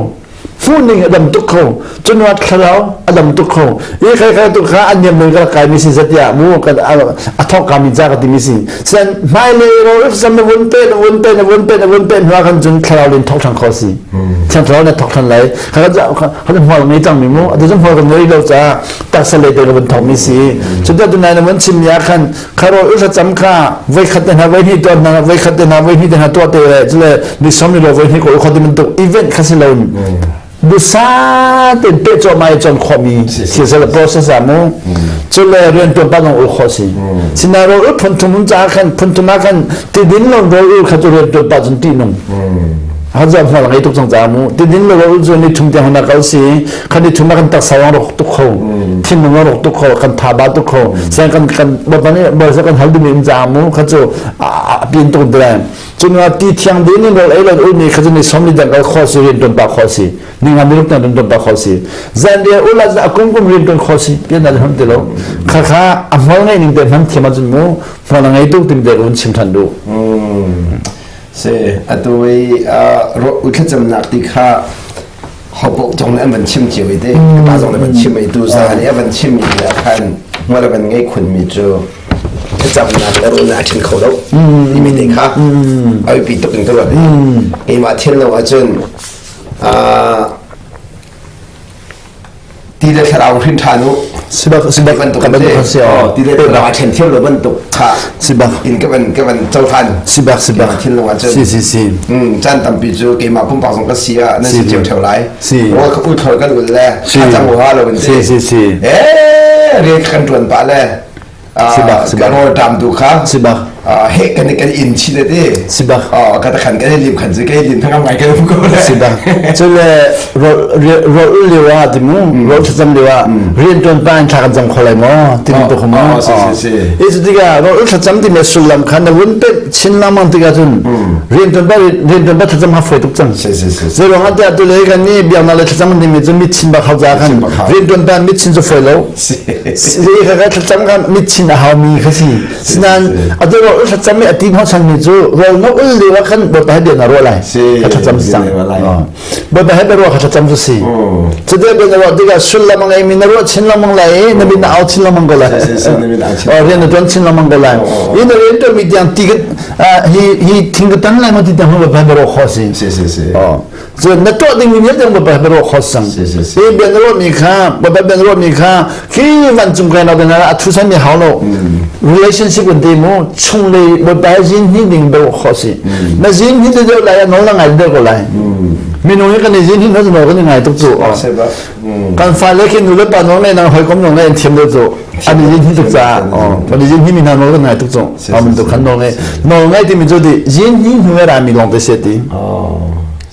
hmuhning a dam tuk kho cu hnu ah thlarau a dam tuk kho i kai kai tu kha an niam lei ka kai mi si zatiah mu a thawk ka mi ca ka ti mi si sen hmailei ro sam na vun pe na vun pe na vun pe na vun pe hnu ah khan cun thlarau len thawk ṭhan kho si thiang thlarau na thawk ṭhan lai kha kha kha hmual ngei cang mi mu atu cun hmual kan ngei lo caah taksa lei te ka vun thawk mi si cuta tu nai na vun chim mi ah khan kha ro ul cam kha voi khat te hna voi hnih tuah hna voi khat te hna voi hnih te hna tuah te le cule ni som ni lo voi hnih ko kho ti bantuk event kha si lo dusa ten pe cho mai chon khomi thil sel process a mu chule rian tuan pa nong ul kho si sinaro ul phun thum cha khan phun thum khan ti din lo ro ul kha chu rian tuan pa chun ti nung ha ja hmal ngai tuk chang cha mu ti din lo ro ul chu ni thum te hona kal si khan ni thum kan tak sawang rok tuk kho thin nung rok tuk kho kan tha ba tuk kho sen kan kan bo pa ni bo sa kan hal du mi um cha mu kha chu a pin tuk dre Cun ti thiang din in rawl ei lo ul mi kha cu ni som ni dang kal kho si rian tuan pa kho si ni nga ni ruk rian tuan pa kho si zan ria ul ah a kum kum rian tuan kho si pian na hman ti lo kha kha a hmol ngei ning te hman thiam ahcun mu hmol a ngei tuk tim te un chim than du se atu i thlacamnak ti kha hopoh zong nih an van chim cio i te ka pa zong nih van chim i tu za nih a van chim mi ah khan hmual a van ngei khun mi cu thlacamnak le ruahnak a ṭhen kho lo timi te kha a biapi tuk in ka ruat i keimah thil lo ahcun ti le thlarau hrin ṭhan u sibak sibak bantuk kan si ti le thlarau a ṭhen thiam lo bantuk kha sibak in ka van ka van cohlan sibak sibak thinlung ahcun si si si caan tampi cu keimah pumpak zong ka si ah nan si cio ṭheo lai si rawl ka ul thlol kan ul le thlacam u ha lo in si si si eh rian kan ṭuan pah le Sibak, sibak. Kan rawl ṭam tu kha Sibak. he kan kan in chin te. Sibak. Ka ta khan kan lim khan kan lim thangam ngai kan um ko le. Sibak. Cule rawl ul lio ah ti mu rawl thlacam lio ah rian ṭuan pa in thla kan cam kho lai maw ti tu kho maw. Si si si. I cu tikah rawl ul thlacam ti me sullam kha na vun pemh chin lengmang tikah cun rian ṭuan pa rian ṭuan pa thlacam ha fawi tuk cang. Si si si. Zei ruang ah tiah tule kan ni biaknak le thlacam kan timi cu mit chin bak hau ca khan rian ṭuan pa mit chin cu fawi lo. Si ka thlacam ka mitchin a haumi kha si. Sinain atu rawl thlacam i a ti hnawhchan mi cu rawl na ul lio ah khan Bawipa he bia na ruah lai. Ka thlacam si cang. Bawipa he bia ruah ka thlacam cu si. Cuti bia na ruah tikah sullam a ngeimi na ruah chin lengmang lai i na min na au chin lengmang ko lai. Rian na tuan chin lengmang ko lai. I na rian tuanmi tiang ti hi hi thing ka tan lai maw ti tiang Bawipa he bia ruah khawh si. Cun na tuah dingmi vialte Bawipa he ruah kho sang. Hi bia na ruahmi kha Bawipa bia na ruahmi kha khi vancung kai lo na a thusan mi hau lo. Relationship kan ti mu chung lei Bawipa he zin hi ding bia kho si. Na zin hi deuh lai a nawl na ngai deuh ko lai. Minung hi kan i zin hi na nawl kan i ngai tuk cu. Kan fale khi nu le pa nawl ngai nang hawikom nawl ngai an thiam deuh cu. An i zin hi tuk caah kan i zin hi mi hna nawl kan ngai tuk cu. Amun tu khan nawl ngai. Nawl ngai timi cu ti zin hi hnu ra mi lawng te se ti.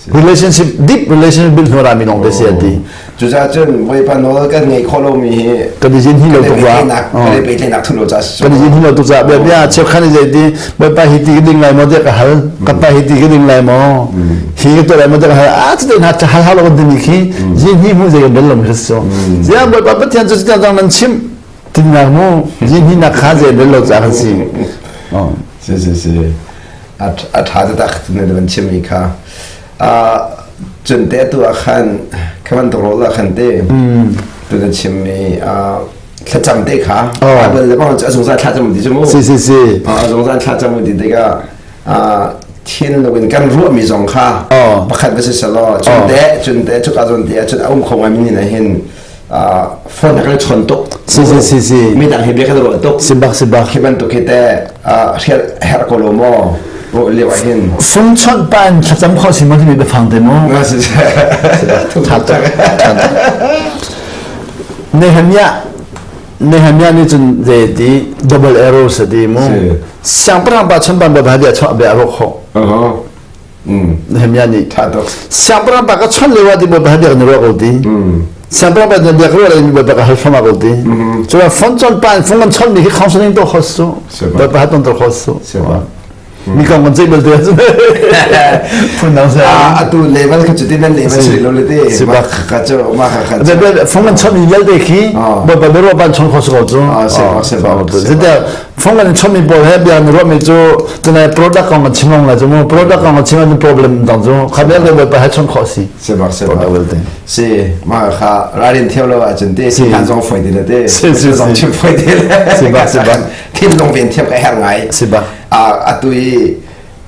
Relationship deep relationship build hnu rami lawng te si an ti. Cucaah cun Bawipa nawl kan ngei khawh lomi hi kan i zin hi lo tuk wa kan i pehtlaihnak thu lo ca kan i zin hi lo tuk ca bia bia cheukhan i zei ti Bawipa hi ti ka ding lai maw tiah ka hal ka pa hi ti ka ding lai maw hi ka tuah lai maw tiah ka hal a cu te hna hal hal lo kan timi khi zin hi hmu zei kan bel lo mi kha si so ziang Bawipa Pathian cu tiang cang nan chim tinnak mu zin hi nak kha zei bel lo ca kan si si si si a ṭha taktak na van chimmi kha cun te atu ah khan kha bantuk rawl ah khan te tu na chimmi thlacam te kha Bible le bang a zungzal thlacam ti cu mu si si si a zungzal thlacam ti tikah thin lo in kan ruahmi zong kha pakhat va si selaw cun te cun te cuka zawn te ah cun a um kho ngai mi nih hin phone kan chawn tuk si si si si midang he bia kan ruah tuk si bak si bak khi bantuk hi te hrial herh ko lo maw ruah lio ah hin phone chawnh pa in thlacam khawh si maw timi biafang te mu si si Nehemiah. Nehemiah nih cun zei ti double arrow sa ti mu. Siangpahrang pa chun ban ba bia chuah bia rawk ho. Nehemiah nih siangpahrang pa ka chon lewa ti ba bia ni rawk ko ti. Siangpahrang pa bia ka rawk ba ka hal fama ko ti. Cun phone chon pa phone kan chon mi khi counseling to khos su. Ba ba ton to khos su. Mi kong kan ceih belte ahcun phun dang se. Atu level kha cuti nan level si lo le te. Si bak. Ka cu ma kha kha. Phone kan chon mi vialte khi Bawipa biaruah ban chon kho si ko cu. Si bak si bak. Zeitiah phone kan chon mi pawl he bia na ruah mi cu tunai product kong kan chim long lai cu mu product kong kan chim ahcun problem dang cu kha vialte Bawipa he chon khawh si. Si bak si bak. Si ma kha ralrin theo lo ahcun te si han zong foi ti le te. Si si zong chim foi ti le. Si bak si bak. Thinlung ven thiam ka herh ngai. Si bak. Atu i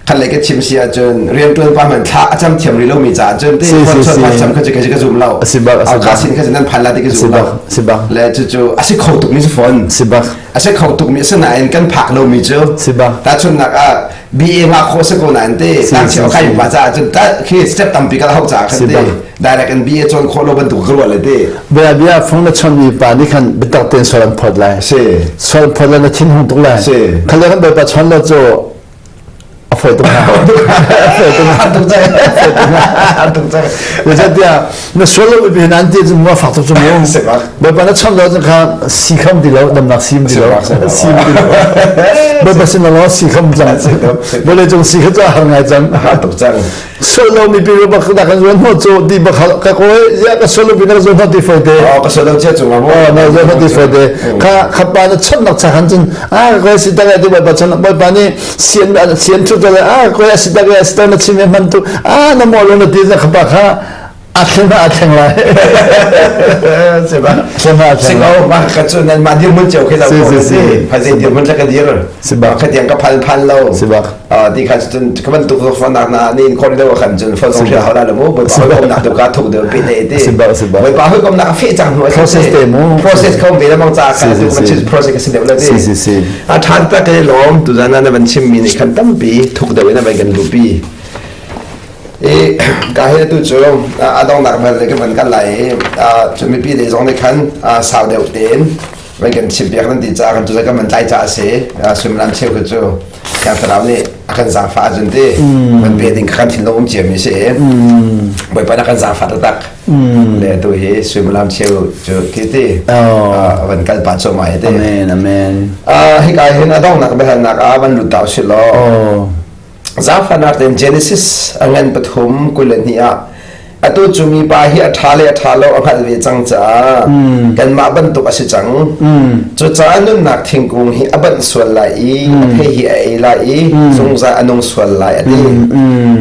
khat lei ka chim si ahcun rianṭuan pa hmanh thla a cam thiam rih lomi caah cun te phone chon pa cam kha cu ka zum lo. Si bak si bak. Sin kha nan phan la ti ka zum lo. Si bak. Le cucu a si kho tukmi si phone. Si bak. A si kho tukmi a si nain kan phak lomi cu. Si bak. Tahchunhnak ah BA ngah khawh si ko nain te tangcheu kai pa caah cun ta khi step tampi ka hau caah khan te direct in BA cawn khawh lo bantuk ka ruah le te. Bia bia phone na chon mi pa nih khan biatak tein sual an phawt lai. Si. Sual an phawt lai na thin hung tuk lai. Si. Khale kan bawipa chon lo cu a fawi tuk hna. A fawi tuk hna. Tuk cang. Tuk cang. Zeicahtiah na sual lo mi nan ti cun ma fak tuk cu mu. Si bak. Bawipa na chon lo cun kha si kham ti lo damnak sim ti lo. Sim ti lo. Bawipa sin lo si kham cang. Vawlei cung si kha cu a har ngai cang. Tuk cang. Sual lo mi pi bak da kan zuan ho cu ti bak ka koi ya ka sual lo pi na zuan ho ti foi te. Oh ka sual lo chia cung ah. Oh na zuan ho ti foi te. Kha kha pa na chon nak cha khan cun a koi si ta ti bawipa chon bawipa nih sian sian thu to le a koi si ta ke si ta na chim man tu a na mo lo na ti kha pa kha a thleng a thleng lai si ba thleng a thleng lai ma ka chu nan ma dir mun cheu khi si si si phai zei dir mun ka dir si ba ka tiang ka phan phan lo si ba ti kha cun ka ban tuk fa nak na nin khon deu khan cun phone song hria la mu boi pa kom nak tu ka thuk deu pi te ti si ba si ba boi pa hoi kom nak fe chang nu process te mu process khom ve la mang cha kha tu man chis process ka sin deu la ti si si si a than ta ke lom tu zan na ban chim mi ni khan tampi thuk deu na ban kan lu pi I ka hi tu cu a donghnak bal le ka van kan lai i cu mipi lei zong nih khan sau deuh tein van kan chimpiak nan ti caah kan cu kan van tlai caah a si. Suimilam cheu kha cu Thiang Thlarau nih a kan zaangfah ahcun ti van pe ding kha kan thinlung um ciami si i Bawipa nih a kan zaangfah taktak. Le tu hi suimilam cheu cu khi ti van kal pah cuahmah hi ti. Amen, amen. Hika hin a donghnak biahalnak ah van lut ta usih law. Zaangfahnak tein Genesis a ngan 3:22 ah atu cu mipa hi a ṭha le a ṭha lo a hngalh ve cang caah kanmah bantuk a si cang. Cucaah nunnak thingkung hi a banh sual lai i a thei hi a ei lai i zungzal a nung sual lai a ti.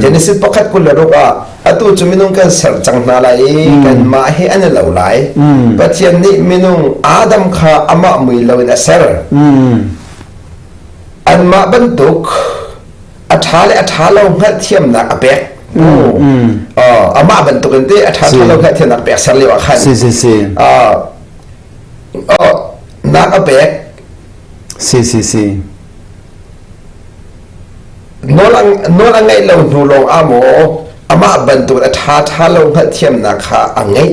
Genesis 1:26 ah atu cu minung kan ser cang hna lai i kanmah he an i lo lai. Pathian nih minung Adam kha amah mui loin a ser. Anmah bantuk a ṭha le a ṭha lo hngalhthiamnak a pek. Amah bantuk in te a ṭha ṭha lo hngalhthiamnak pek ser lio ah khan. Si si si. Nak a pek. Si si si. Nawl a ngeih lo hnu lawng ah maw amah bantuk a ṭha ṭha lo hngalhthiamnak kha a ngeih.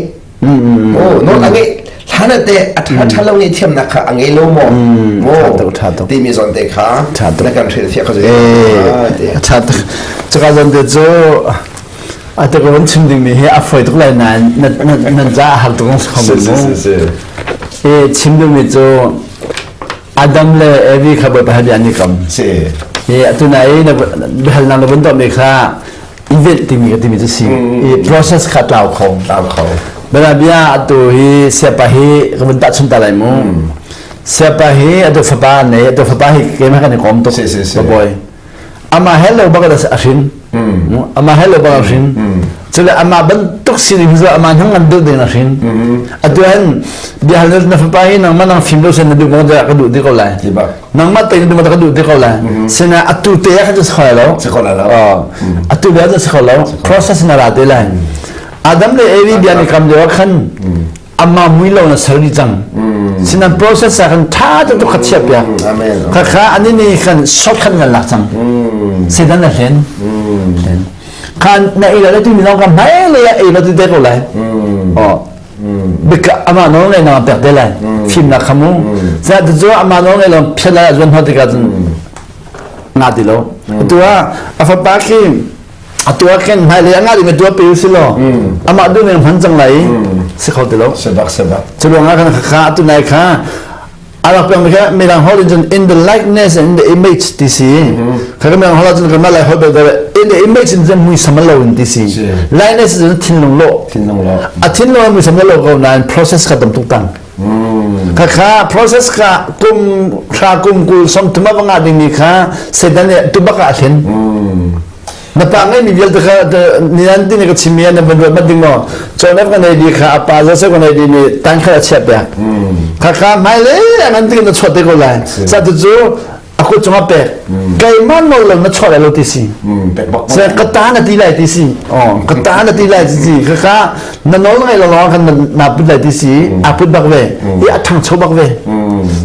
Oh, nawl a ngeih hlan ah teh a ṭha ṭha lo ngeih thiamnak kha a ngei lo maw? Ṭha tuk. Timi zawn te kha na kan hrilhfiah kha Eh, ṭha tuk. Cuka zawn te cu a te ko chim dingmi hi a fawi tuk lai nain nan ca a har tuk ang si mu. Eh, chim dingmi cu Adam le Evi kha Bawipa he bia an i kam. Si. Eh, atu nai na biahalnak na vun tuahmi kha event timi ka timi cu si i process kha tlau kho tlau kho bala bia atu hi siapa hi ka vun tahchun ta lai mu siapa hi atu fapa nei atu fapa hi keimah kan i kom tuk si si si boy ama hello bak a hrin ama hello bak a hrin cule ama bantuk sining cu ama hnang ngan deuh ding a hrin atu han bia hal na fapa hi nangmah nang fim lo sen na duh mo ka duh ti ko lai nangmah te na ka duh te ko lai sina atu te kha si kho lo si kho lo atu bia si kho lo process na ra te lai Adam le Evi bia ni kam lio khan amma mui lo na sal ni cang sinan process ah khan tha te tu kha chia pia kha kha ani ni khan short khan ngan lak cang sedan na hlen khan na ei la tu mi long ka mai le ei la tu te ko lai oh. Bika amah nawl ngei na pek te lai. Fimnak kha mu. Za cu amah nawl ngei lo phiat lai zuan hna tikah cun nga ti lo. Atu ah a fapa khi atu ah khin hmailei a ngah ding atu ah pe u si law amah duh ning hman cang lai si kho ti lo. Sebak sebak. Cu ruangah kan kha atu nai kha a rak pek mi kha mirang holh in cun in the likeness and in the image ti si. Kha ka mirang holh ah cun kan mah lai holh bel in the image in cun muisam lo in ti si. Likeness cun thinlung lawh. Thinlung lawh. A thinlung muisam lo ko nain process kha tam tuk tang. Khakha process kha kum hra kum kul som thum a va ngah dingmi kha Satan nih tubak ah a thlen. Na pa ngeimi vialte kha nian ti nih ka chimmi ah na van ruat mat ding maw? Joseph ka nei di kha a pa Joseph ka nei di nih tan khat a chiah piak. Khakha hmailei a ngan tiin na chuah te ko lai. Sa tu cu a kut cungah pek keimah nawl lo na chuah lai lo ti si se ka ta na ti lai ti si oh ka ta na ti lai ti si ka ka na nawl ngai lo lawng kan na put lai ti si a put bak ve i a thangcho bak ve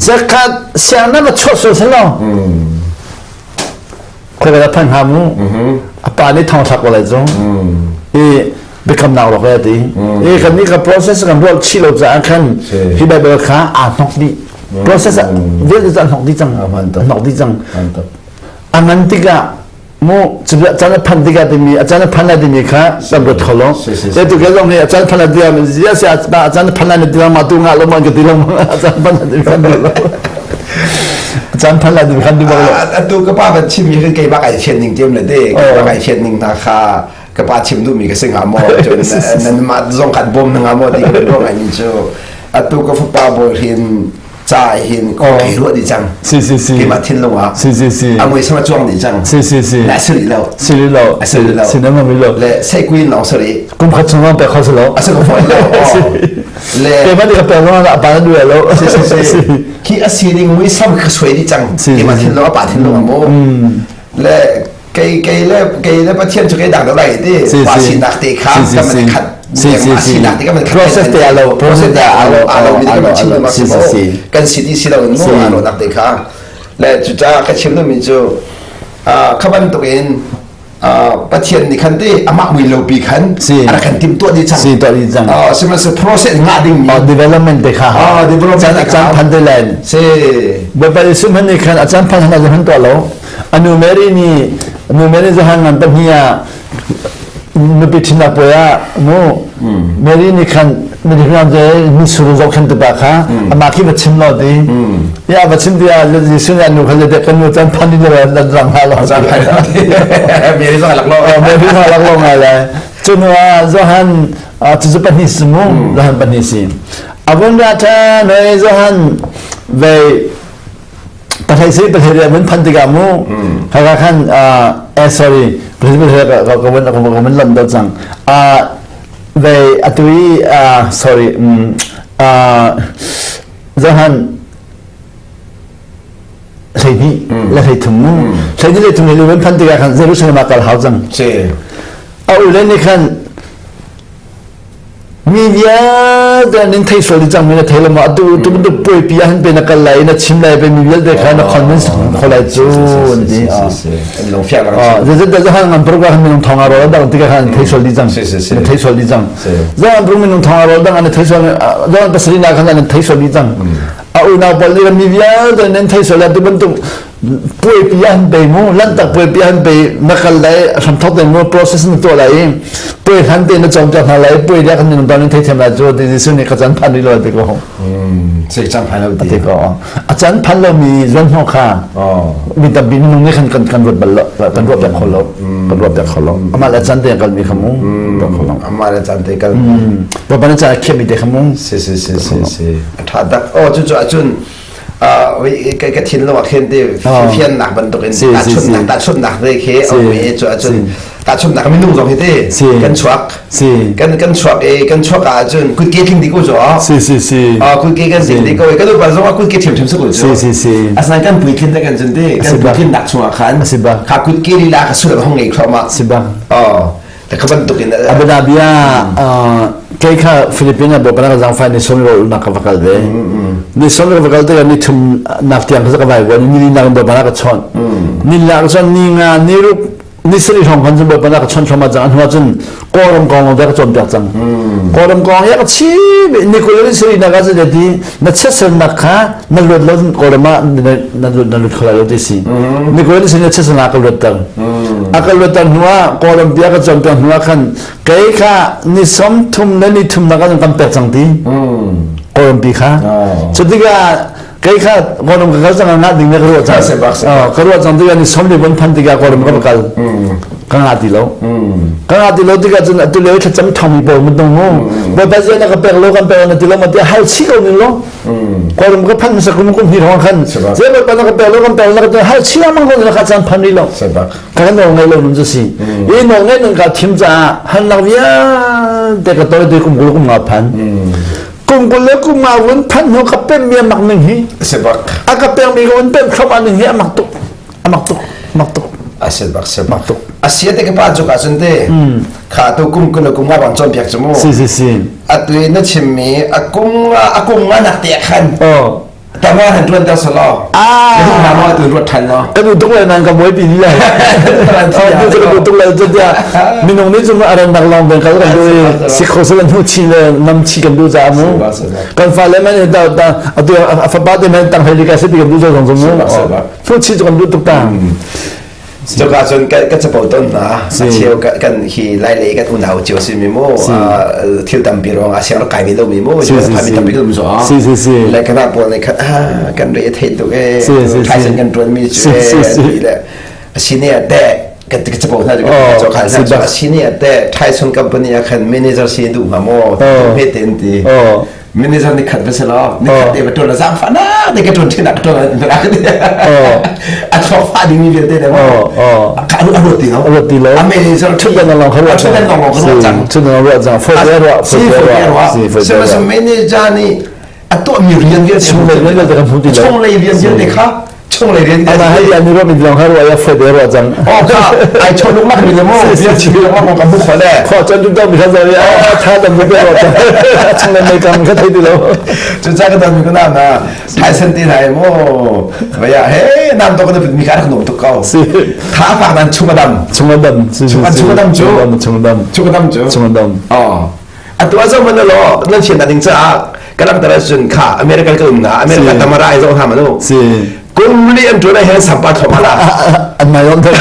se ka siang na va chuah sual se lo khoi ka phan ha mu a pa nih thong thlak ko lai zong i biakamnak rawk le ti i kan nih ka process kan ruah chih lo caah khan hi Bible kha aa hnok dih process vialte cu an hnok dih cang hnok dih cang a ngan tikah mu caan a phan tikah timi a caan a phan lai timi kha kan ruat kho lo te tu ke zong hi a caan phan lai tiah zia sia a caan phan lai ti ma tu nga lo ma ka ti lo a caan phan lai timi khan lo a caan phan lai timi khan ti bak lo atu ka pa van chim mi kan kei bak ai fian ning tiam le te kei bak ai fian ning hna kha ka pa chim duhmi ka si hnga maw cun nanmah zong kan bawm hnga maw ti ka ruah ngai cu atu ka fapa bawi hin ca hin kai ruah dih cang si si si keimah thinlung ah si si si a muisam a cuang dih cang si si si na si rih lo si rih lo a si rih lo si na ma lo le seikuin lawng si rih kum khat chung lawng pek kho si lo a si ko fawn lo le keimah nih ka pek zong ah a pa na duh lo si si si khi a sining muisam ka suai dih cang keimah thinlung a pa thinlung a mu le kei kei le kei le Pathian cu kei dang deuh lai ti pa sinak te kha kan man khat ma sinak te kan man khat process te alo process te alo alo mi kan chim ma si kan si ti si lo in mu alo nak te kha le cu ca ka chim mi cu kha bantuk in Pathian nih khan ti amah mui lo pi khan a rak kan tim tuah dih cang si tuah dih cang sihmanhsehlaw process ngah ding mi development te kha development te kha caan phan te len si Bawipa Jesuh hmanh nih khan a caan phan han han tuah lo Anu Mary nih nu Mary Johan ngan pahnih ah nupi ṭhinak puai ah mu Mary nih khan midikram te misur zohkhen te pa kha amah khi va chim lo ti ya va chim ti ah Jesuh nih anu kha le kan nu chan phan ni le lan rang ha lo chan phan Mary zong lak lo Mary zong lak lo ngai lai cun ah Johan cucu pahnih si mu Johan pahnih si avun ra tha noi Johan ve pahlei si pahlei rian mun phan tikah mu khaka khan eh sorry pahlei pahlei ka ka vun ka vun lam do cang ve atu i sorry Johan 12 le 13 mu 12 le 13 le vun phan tikah khan Jerusalem ah kal hau cang a u le nih khan Mi vialte nin thei sual dih cangmi na thei lo maw? Atu tu bantuk puaipi ah hin pe na kal lai i na chim lai pe mi vialte kha na convince kho lai cu an ti. Zeizat dah ngan paruk ah minung thong a rawl dang tikah khan thei sual dih cang. Na thei sual dih cang. Zan paruk minung thong a rawl dang an thei sual zan pasarih na khan an thei sual dih cang. A unau pawl nih mi vialte nan thei sual tu bantuk puaipi an pe mu lantak puaipi an pe na kal lai hramthok te mu process na tuah lai i puai hlan te na cawm hna lai puai dia kan minung in thei thiam lai cu ti Jesuh nih ka can phan rih lo ti ko sei chan phan lo ti ko a can phan lo mi zon hno kha mi tampi minung nih khan kan kan ruat bal lo kan ruat piak kho lo kan ruat piak kho lo amah le can te kal mi kha mu kho lo amah le can te kal Bapak na ca khiam mi te kha mu si si si si si a tha dak oh cu cu acun ka thinlung ah khin ti fiannak bantukin tahchunhnak tahchunhnak te khi a um i cu ahcun tahchunhnak minung zong hi ti kan chuak kan kan chuak i kan chuak ah cun kutke tling dih ko cu si si si kutke kan tling dih ko i kan upa zong ah kutke ṭhiamṭhiam si ko cu si si si asinain kan puitlin te kan cun ti kan puitlinnak chungah khan kha kutke lila kha sullam hong ngei thluahmah si ba kha bantuk in abada bia kei kha Philippines ah bawipa ka zangfai ni som ro nak ka va kal ve ni som ka va kal te ni thum nak tiang ka vai ni ni nak bawipa ka chon ni la chon ni nga ni ruk. Ni sarih hrawng khan cun Bawipa nih a ka chawnh thluahmah cang. A hnu ah cun Kawlram kong lawng te a ka cawnpiak cang. Kawlram kong hi a ka chim i ni 20 le ni sarih nak ah cun ti na chiatsernak kha na luat lo Kawlram ah na luat na lut kho lai lo ti si. Ni 20 le ni sarih na chiatsernak a ka luatter. A ka luatter hnu ah Kawlram bia ka cawnpiak hnu ah khan kei kha ni 30 le ni thumnak ah cun kan pek cang ti. Kawlram pi kha. Cu tikah kei kha Kawlram ka kal cang ngah ding ne ka ruah cang ka ruah cang tikah ni 40 von phan tikah Kawlram ka va kal ka ngah ti lo ka ngah ti lo tikah cun atu lio thlacam thangmi pawl mun dong mu Bawipa ziah na ka pek lo kan pek na ti lo ma tiah hal chih ko ning lo Kawlram ka phan hmasa kum kum hnih hrawng khan ziah Bawipa na ka pek lo kan pek na ka ti hal chih lengmang ko na ka caan phan rih lo ka kan nawl ngei lo nun cu si i nawl ngei nun ka thim caah halnak vialte ka toi te kum 20 kum nga phan Kum 20 le kum nga vun phanh hnu ka pemmi a mak ning hi. A si bak. A ka pekmi ka vun pem thluahmah ning hi a mak tuk. A mak tuk. Mak tuk. A si bak si mak tuk. A sia te ka pa cu ka cun te. Kha tu kum 20 le kum nga bang cawnpiak cu mu. Si si si. Atu i na chimmi a kum nga a kum nga nak te khan. Oh. Tama han tuan ter selaw. Ah. Ka duh ma tu ruat than lo. Ka duh tuk lai nan ka buai pi ni lai. Tu ka duh tuk lai cu tiah minung nih cun a ran nak lawng beng kal kan duh i si kho sel hnu chi le nam chi kan duh caah mu. Kan fale man ta ta atu a fapa te man tang hlei ka si ti kan duh zong zong mu. Hnu chi cu kan duh tuk ta. Cuka cun ka capo ton hna. A cheu kan hi lai lei kan unau cio si mi mu thil tampi ruang ah siang rak kai ve lo mi mu mi tampi kan um zo. Si si si. Le kana pawl nih khan ah kan re thei tuk e. Thaisen kan tuan mi cu e ti le asine te kan ka capo hna cu ka khan hna asine te Thaison company ah khan manager si duh hnga maw he ten ti. Manager ni khat va si lo ni khat te va ṭuan la zaangfah nak te ka ṭuan ṭhin ah ka ṭuan a thluak fah ding mi vialte le ka a ruat ti lo a ruat ti lo a manager ṭhutdan lawng kha ruat ṭhutdan lawng kha ruat cang ṭhutdan lawng ruat cang foi te ruah foi te ruah sihmanhsehlaw manager nih a tuahmi rian vialte chunglei rian vialte kan hmu ti lo chunglei rian vialte kha chunglei rian Ana hai ya ni ro mi long har wa ya foi de ro cang. Oh ka ai chon luk mak mi le mo bia chi mak mo ka bu kho le. Kho chan tu mi kha za ya tha dam bu ro cang. Chung le mei kam kha thei ti lo. Chu cha ka dam mi ko na na thai sen ti nai mo. Ba ya he nam to ka mi ka rak nom tuk ko. Si. Tha fak nan chung adam. Chung adam. Chung chung adam chu. Chung adam. Chung adam chu. Chung adam. Oh. Atu a zoh man law nan thian ding caah ka langhter ahcun kha American ka um na American tamara ai zoh hna manu. Si. Kum li an tuan hen sampa thoma la. An mai om thar.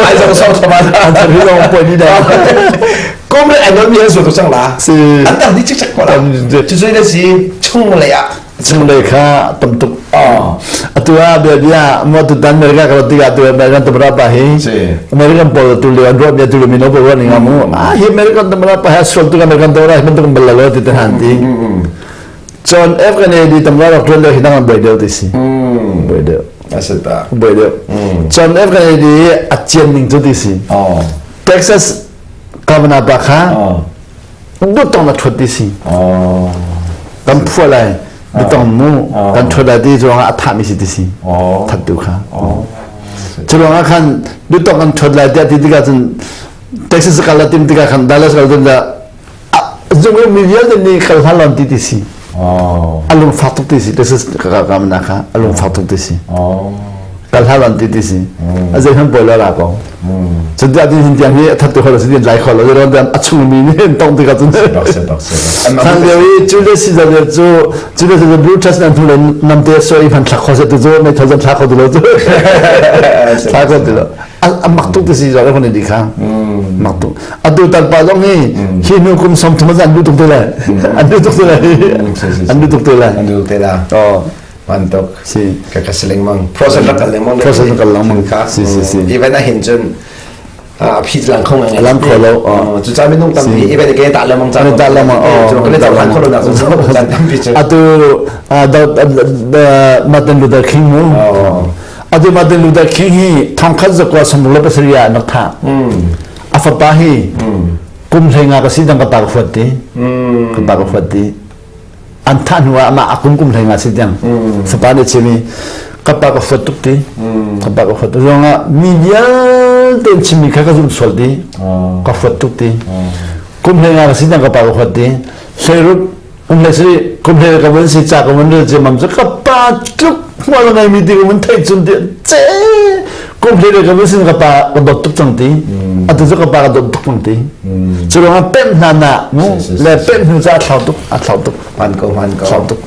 Ai zong song thoma la. An thar hi zong poi ni da. Kum li ai non mi hen su tu chang la. Si. An tam di chik chak ko la. Cu zui na si chung le ah Cunglei kha tam tuk. Atu ah bia bia mo tu tan America ka tikah tu American tamra pa hi American pawl tu le an ruah bia tu le mino pawl ruah ning mu ah hi American tamra pa hi sual tu American tamra hi bantuk bal lo ti te han ti John F Kennedy tamra rak tuan le hi dang an buai deuh ti si buai deuh asita buai deuh John F Kennedy a cian ning cu ti si Texas governor pa kha Butong na ṭhut ti si. Kan phuah lai butong mu kan ṭhut lai ti ruangah a thahmi si ti si. That tu kha. Cu ruangah khan butong kan ṭhut lai tiah ti tikah cun Texas kal la tim tikah khan Dallas kal tim dah zung mi vialte nih kal hlan lon ti ti si. A lungfak tuk ti si Texas ka ka mana kha a lungfak tuk ti si. Kal hlan lon ti ti si. A zei hmanh pawi lo la ko. Cun tiah hin tiang hi a that tu kholo si lai kholo ron dan a chung mi nih tong tikah cun Thang lio i Julius Caesar cu Julius Caesar Brutus nan hnu le namte soi hman thlak kho se tu cu mei thol zan thla kho ti lo cu thla kho ti lo a mak tuk ti si zo ko ne di kha mak tuk atu tan pa zong hi hi hnu kum 30 an du tuk te lai an du tuk te lai an du tuk te lai an du tuk te lai oh Bantuk. Si. Ka ka si lengmang. Process rak kal lengmang. Process rak kal lengmang. Kha. Si si si. Even a hin cun a phi lang kho ngai. Lang kho lo. Cu ca minung tampi even ke ta lengmang ca. Ta lengmang. Cu ka le cohlan kho lo nak cu caan tampi cu. Atu Martin Luther King mu. Atu Martin Luther King hi thongkhat zakua 97 ah nak tha. A fapa hi kum hlei nga ka si dang ka pa ka huat ti. Ka pa ka huat ti. An thah hnu ah amah a kum kum hlei nga si tiang fapa nih chim i ka pa ka fuat tuk ti ka pa ka fuat tuk ruang ah mi vialte in chimmi kha ka zumh sual ti ka fuat tuk ti kum hlei nga ka si tiang ka pa ka fuat ti hleiruk kum hlei si kum hlei ka vun si ca ka vun rel ciammam cu ka pa tluk hmual a ngeimi ti ka vun theih cun ti ce. Kum hlei le ka sin ka pa ka dawt tuk cang ti. Atu cu ka pa ka dawt tuk cang ti. Cu ruangah pemh hna na mu le pemh hnu cu a thlau tuk a thlau tuk. Man ko man ko. Thlau tuk.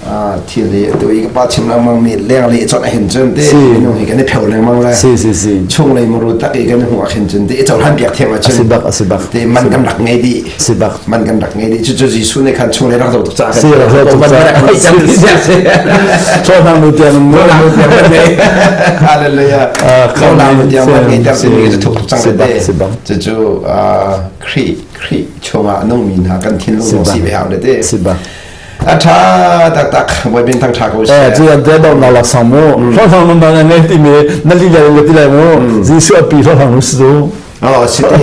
Thil hi atu i ka pa chim lengmang mi leng le chawnh a hin cun te minung hi kan i pheu lengmang le. Si si si. Chung lei muru tak i kan hmuh ah khin cun te i cohlan piak thiam ahcun. Si bak a si bak. Te man kan rak ngei dih. Si bak. Man kan rak ngei dih. Cucu Jesuh nih khan chung lei rak zoh tuk caah Si rak zoh tuk caah. Chaw nu tiang nu tiang Hallelujah. Chaw nu tiang man ngei tiang timi cu thuk tuk cang te. Cucu Khrih Khrih chungah nungmi hna kan thinlung lawng si ve hau le te. Si bak. A ṭha taktak Bawi thang ṭha ko seh. Eh, cu an te dong na lak sang mu. Hlawh hlang nun na ngei ti mi na li le ti lai mu. Jesuh a pi hlawh hlang nu si tu. Oh, si ti.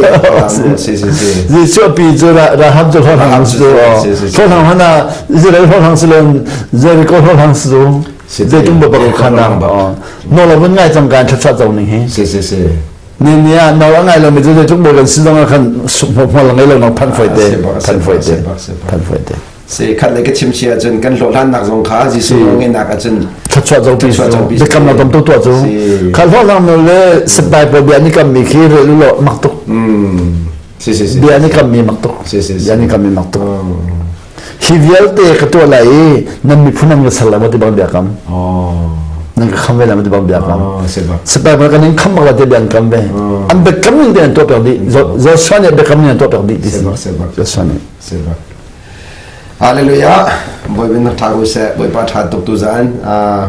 Si si si. Jesuh a pi cu Rahab cu hlawh hlang si tu. Hlawh hlang hana Israel hlawh hlang si lon Jericho hlawh hlang si tu. Zeitung ba bak khana. No lo vun ngai cang kan thla zo ning hi. Si si si. Ni ni ah no a ngai lo mi cu zeitluk bawi kan si zong ah khan hmual ngei lo nang phan foi te. Phan foi te. Phan foi te. Si khat le ka chim si ahcun kan hlawhhlannak zong kha Jesuh ngenak ahcun thluachuah zopi biakam na tom tu tuah cu kha hlawhhlang nu le sipai pawl bia ni kam mi khi rel u law mak tuk bia ni kam mi mak tuk bia ni kam mi mak tuk hi vialte ka tuah lai i nan miphun nan ka sal lai maw ti bang biakam nan ka kham ve lai maw ti bang biakam sipai pawl kan in kham bak la ti bia an kam ve an biakam ning te an tuah piak dih Joshua nih biakam ning an tuah piak dih ti si Joshua nih Hallelujah. Bawipa na ṭha ko seh. Bawipa ṭha tuk tu zan.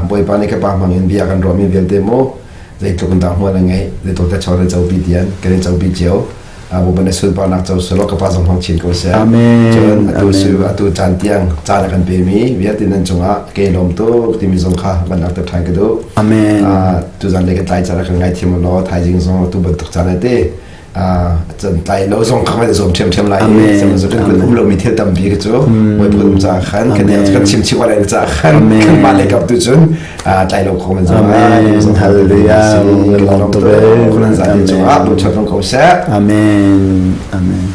Bawipa nih ka pa hmang in bia kan ruahmi vialte mu zeitluk in dah hmual a ngeih zeitluk dah chaw na copi tian kan in copi cio. Bawipa na sunparnak co selaw ka pa zong hmang chin ko seh. Amen. Cun atu su atu caan tiang caan a kan pemi vialte nan cungah ke lawm tuk timi zong kha van langhter ṭhan ka duh. Amen. Tuzan le kan tlai caan kan ngaithiam law thaizing zong atu bantuk caan te can tlai lo zong kha kan zuam ṭhiamṭhiam lai i sihmanhsehlaw kan um lomi thil tampi khi cu Bawipa caah khan kan kan chim chih lai caah khan kanmah lei kap tu cun tlai lo kho man zong Amen. Hallelujah. Kan zati cungah Bawipa ko seh. Amen. Amen.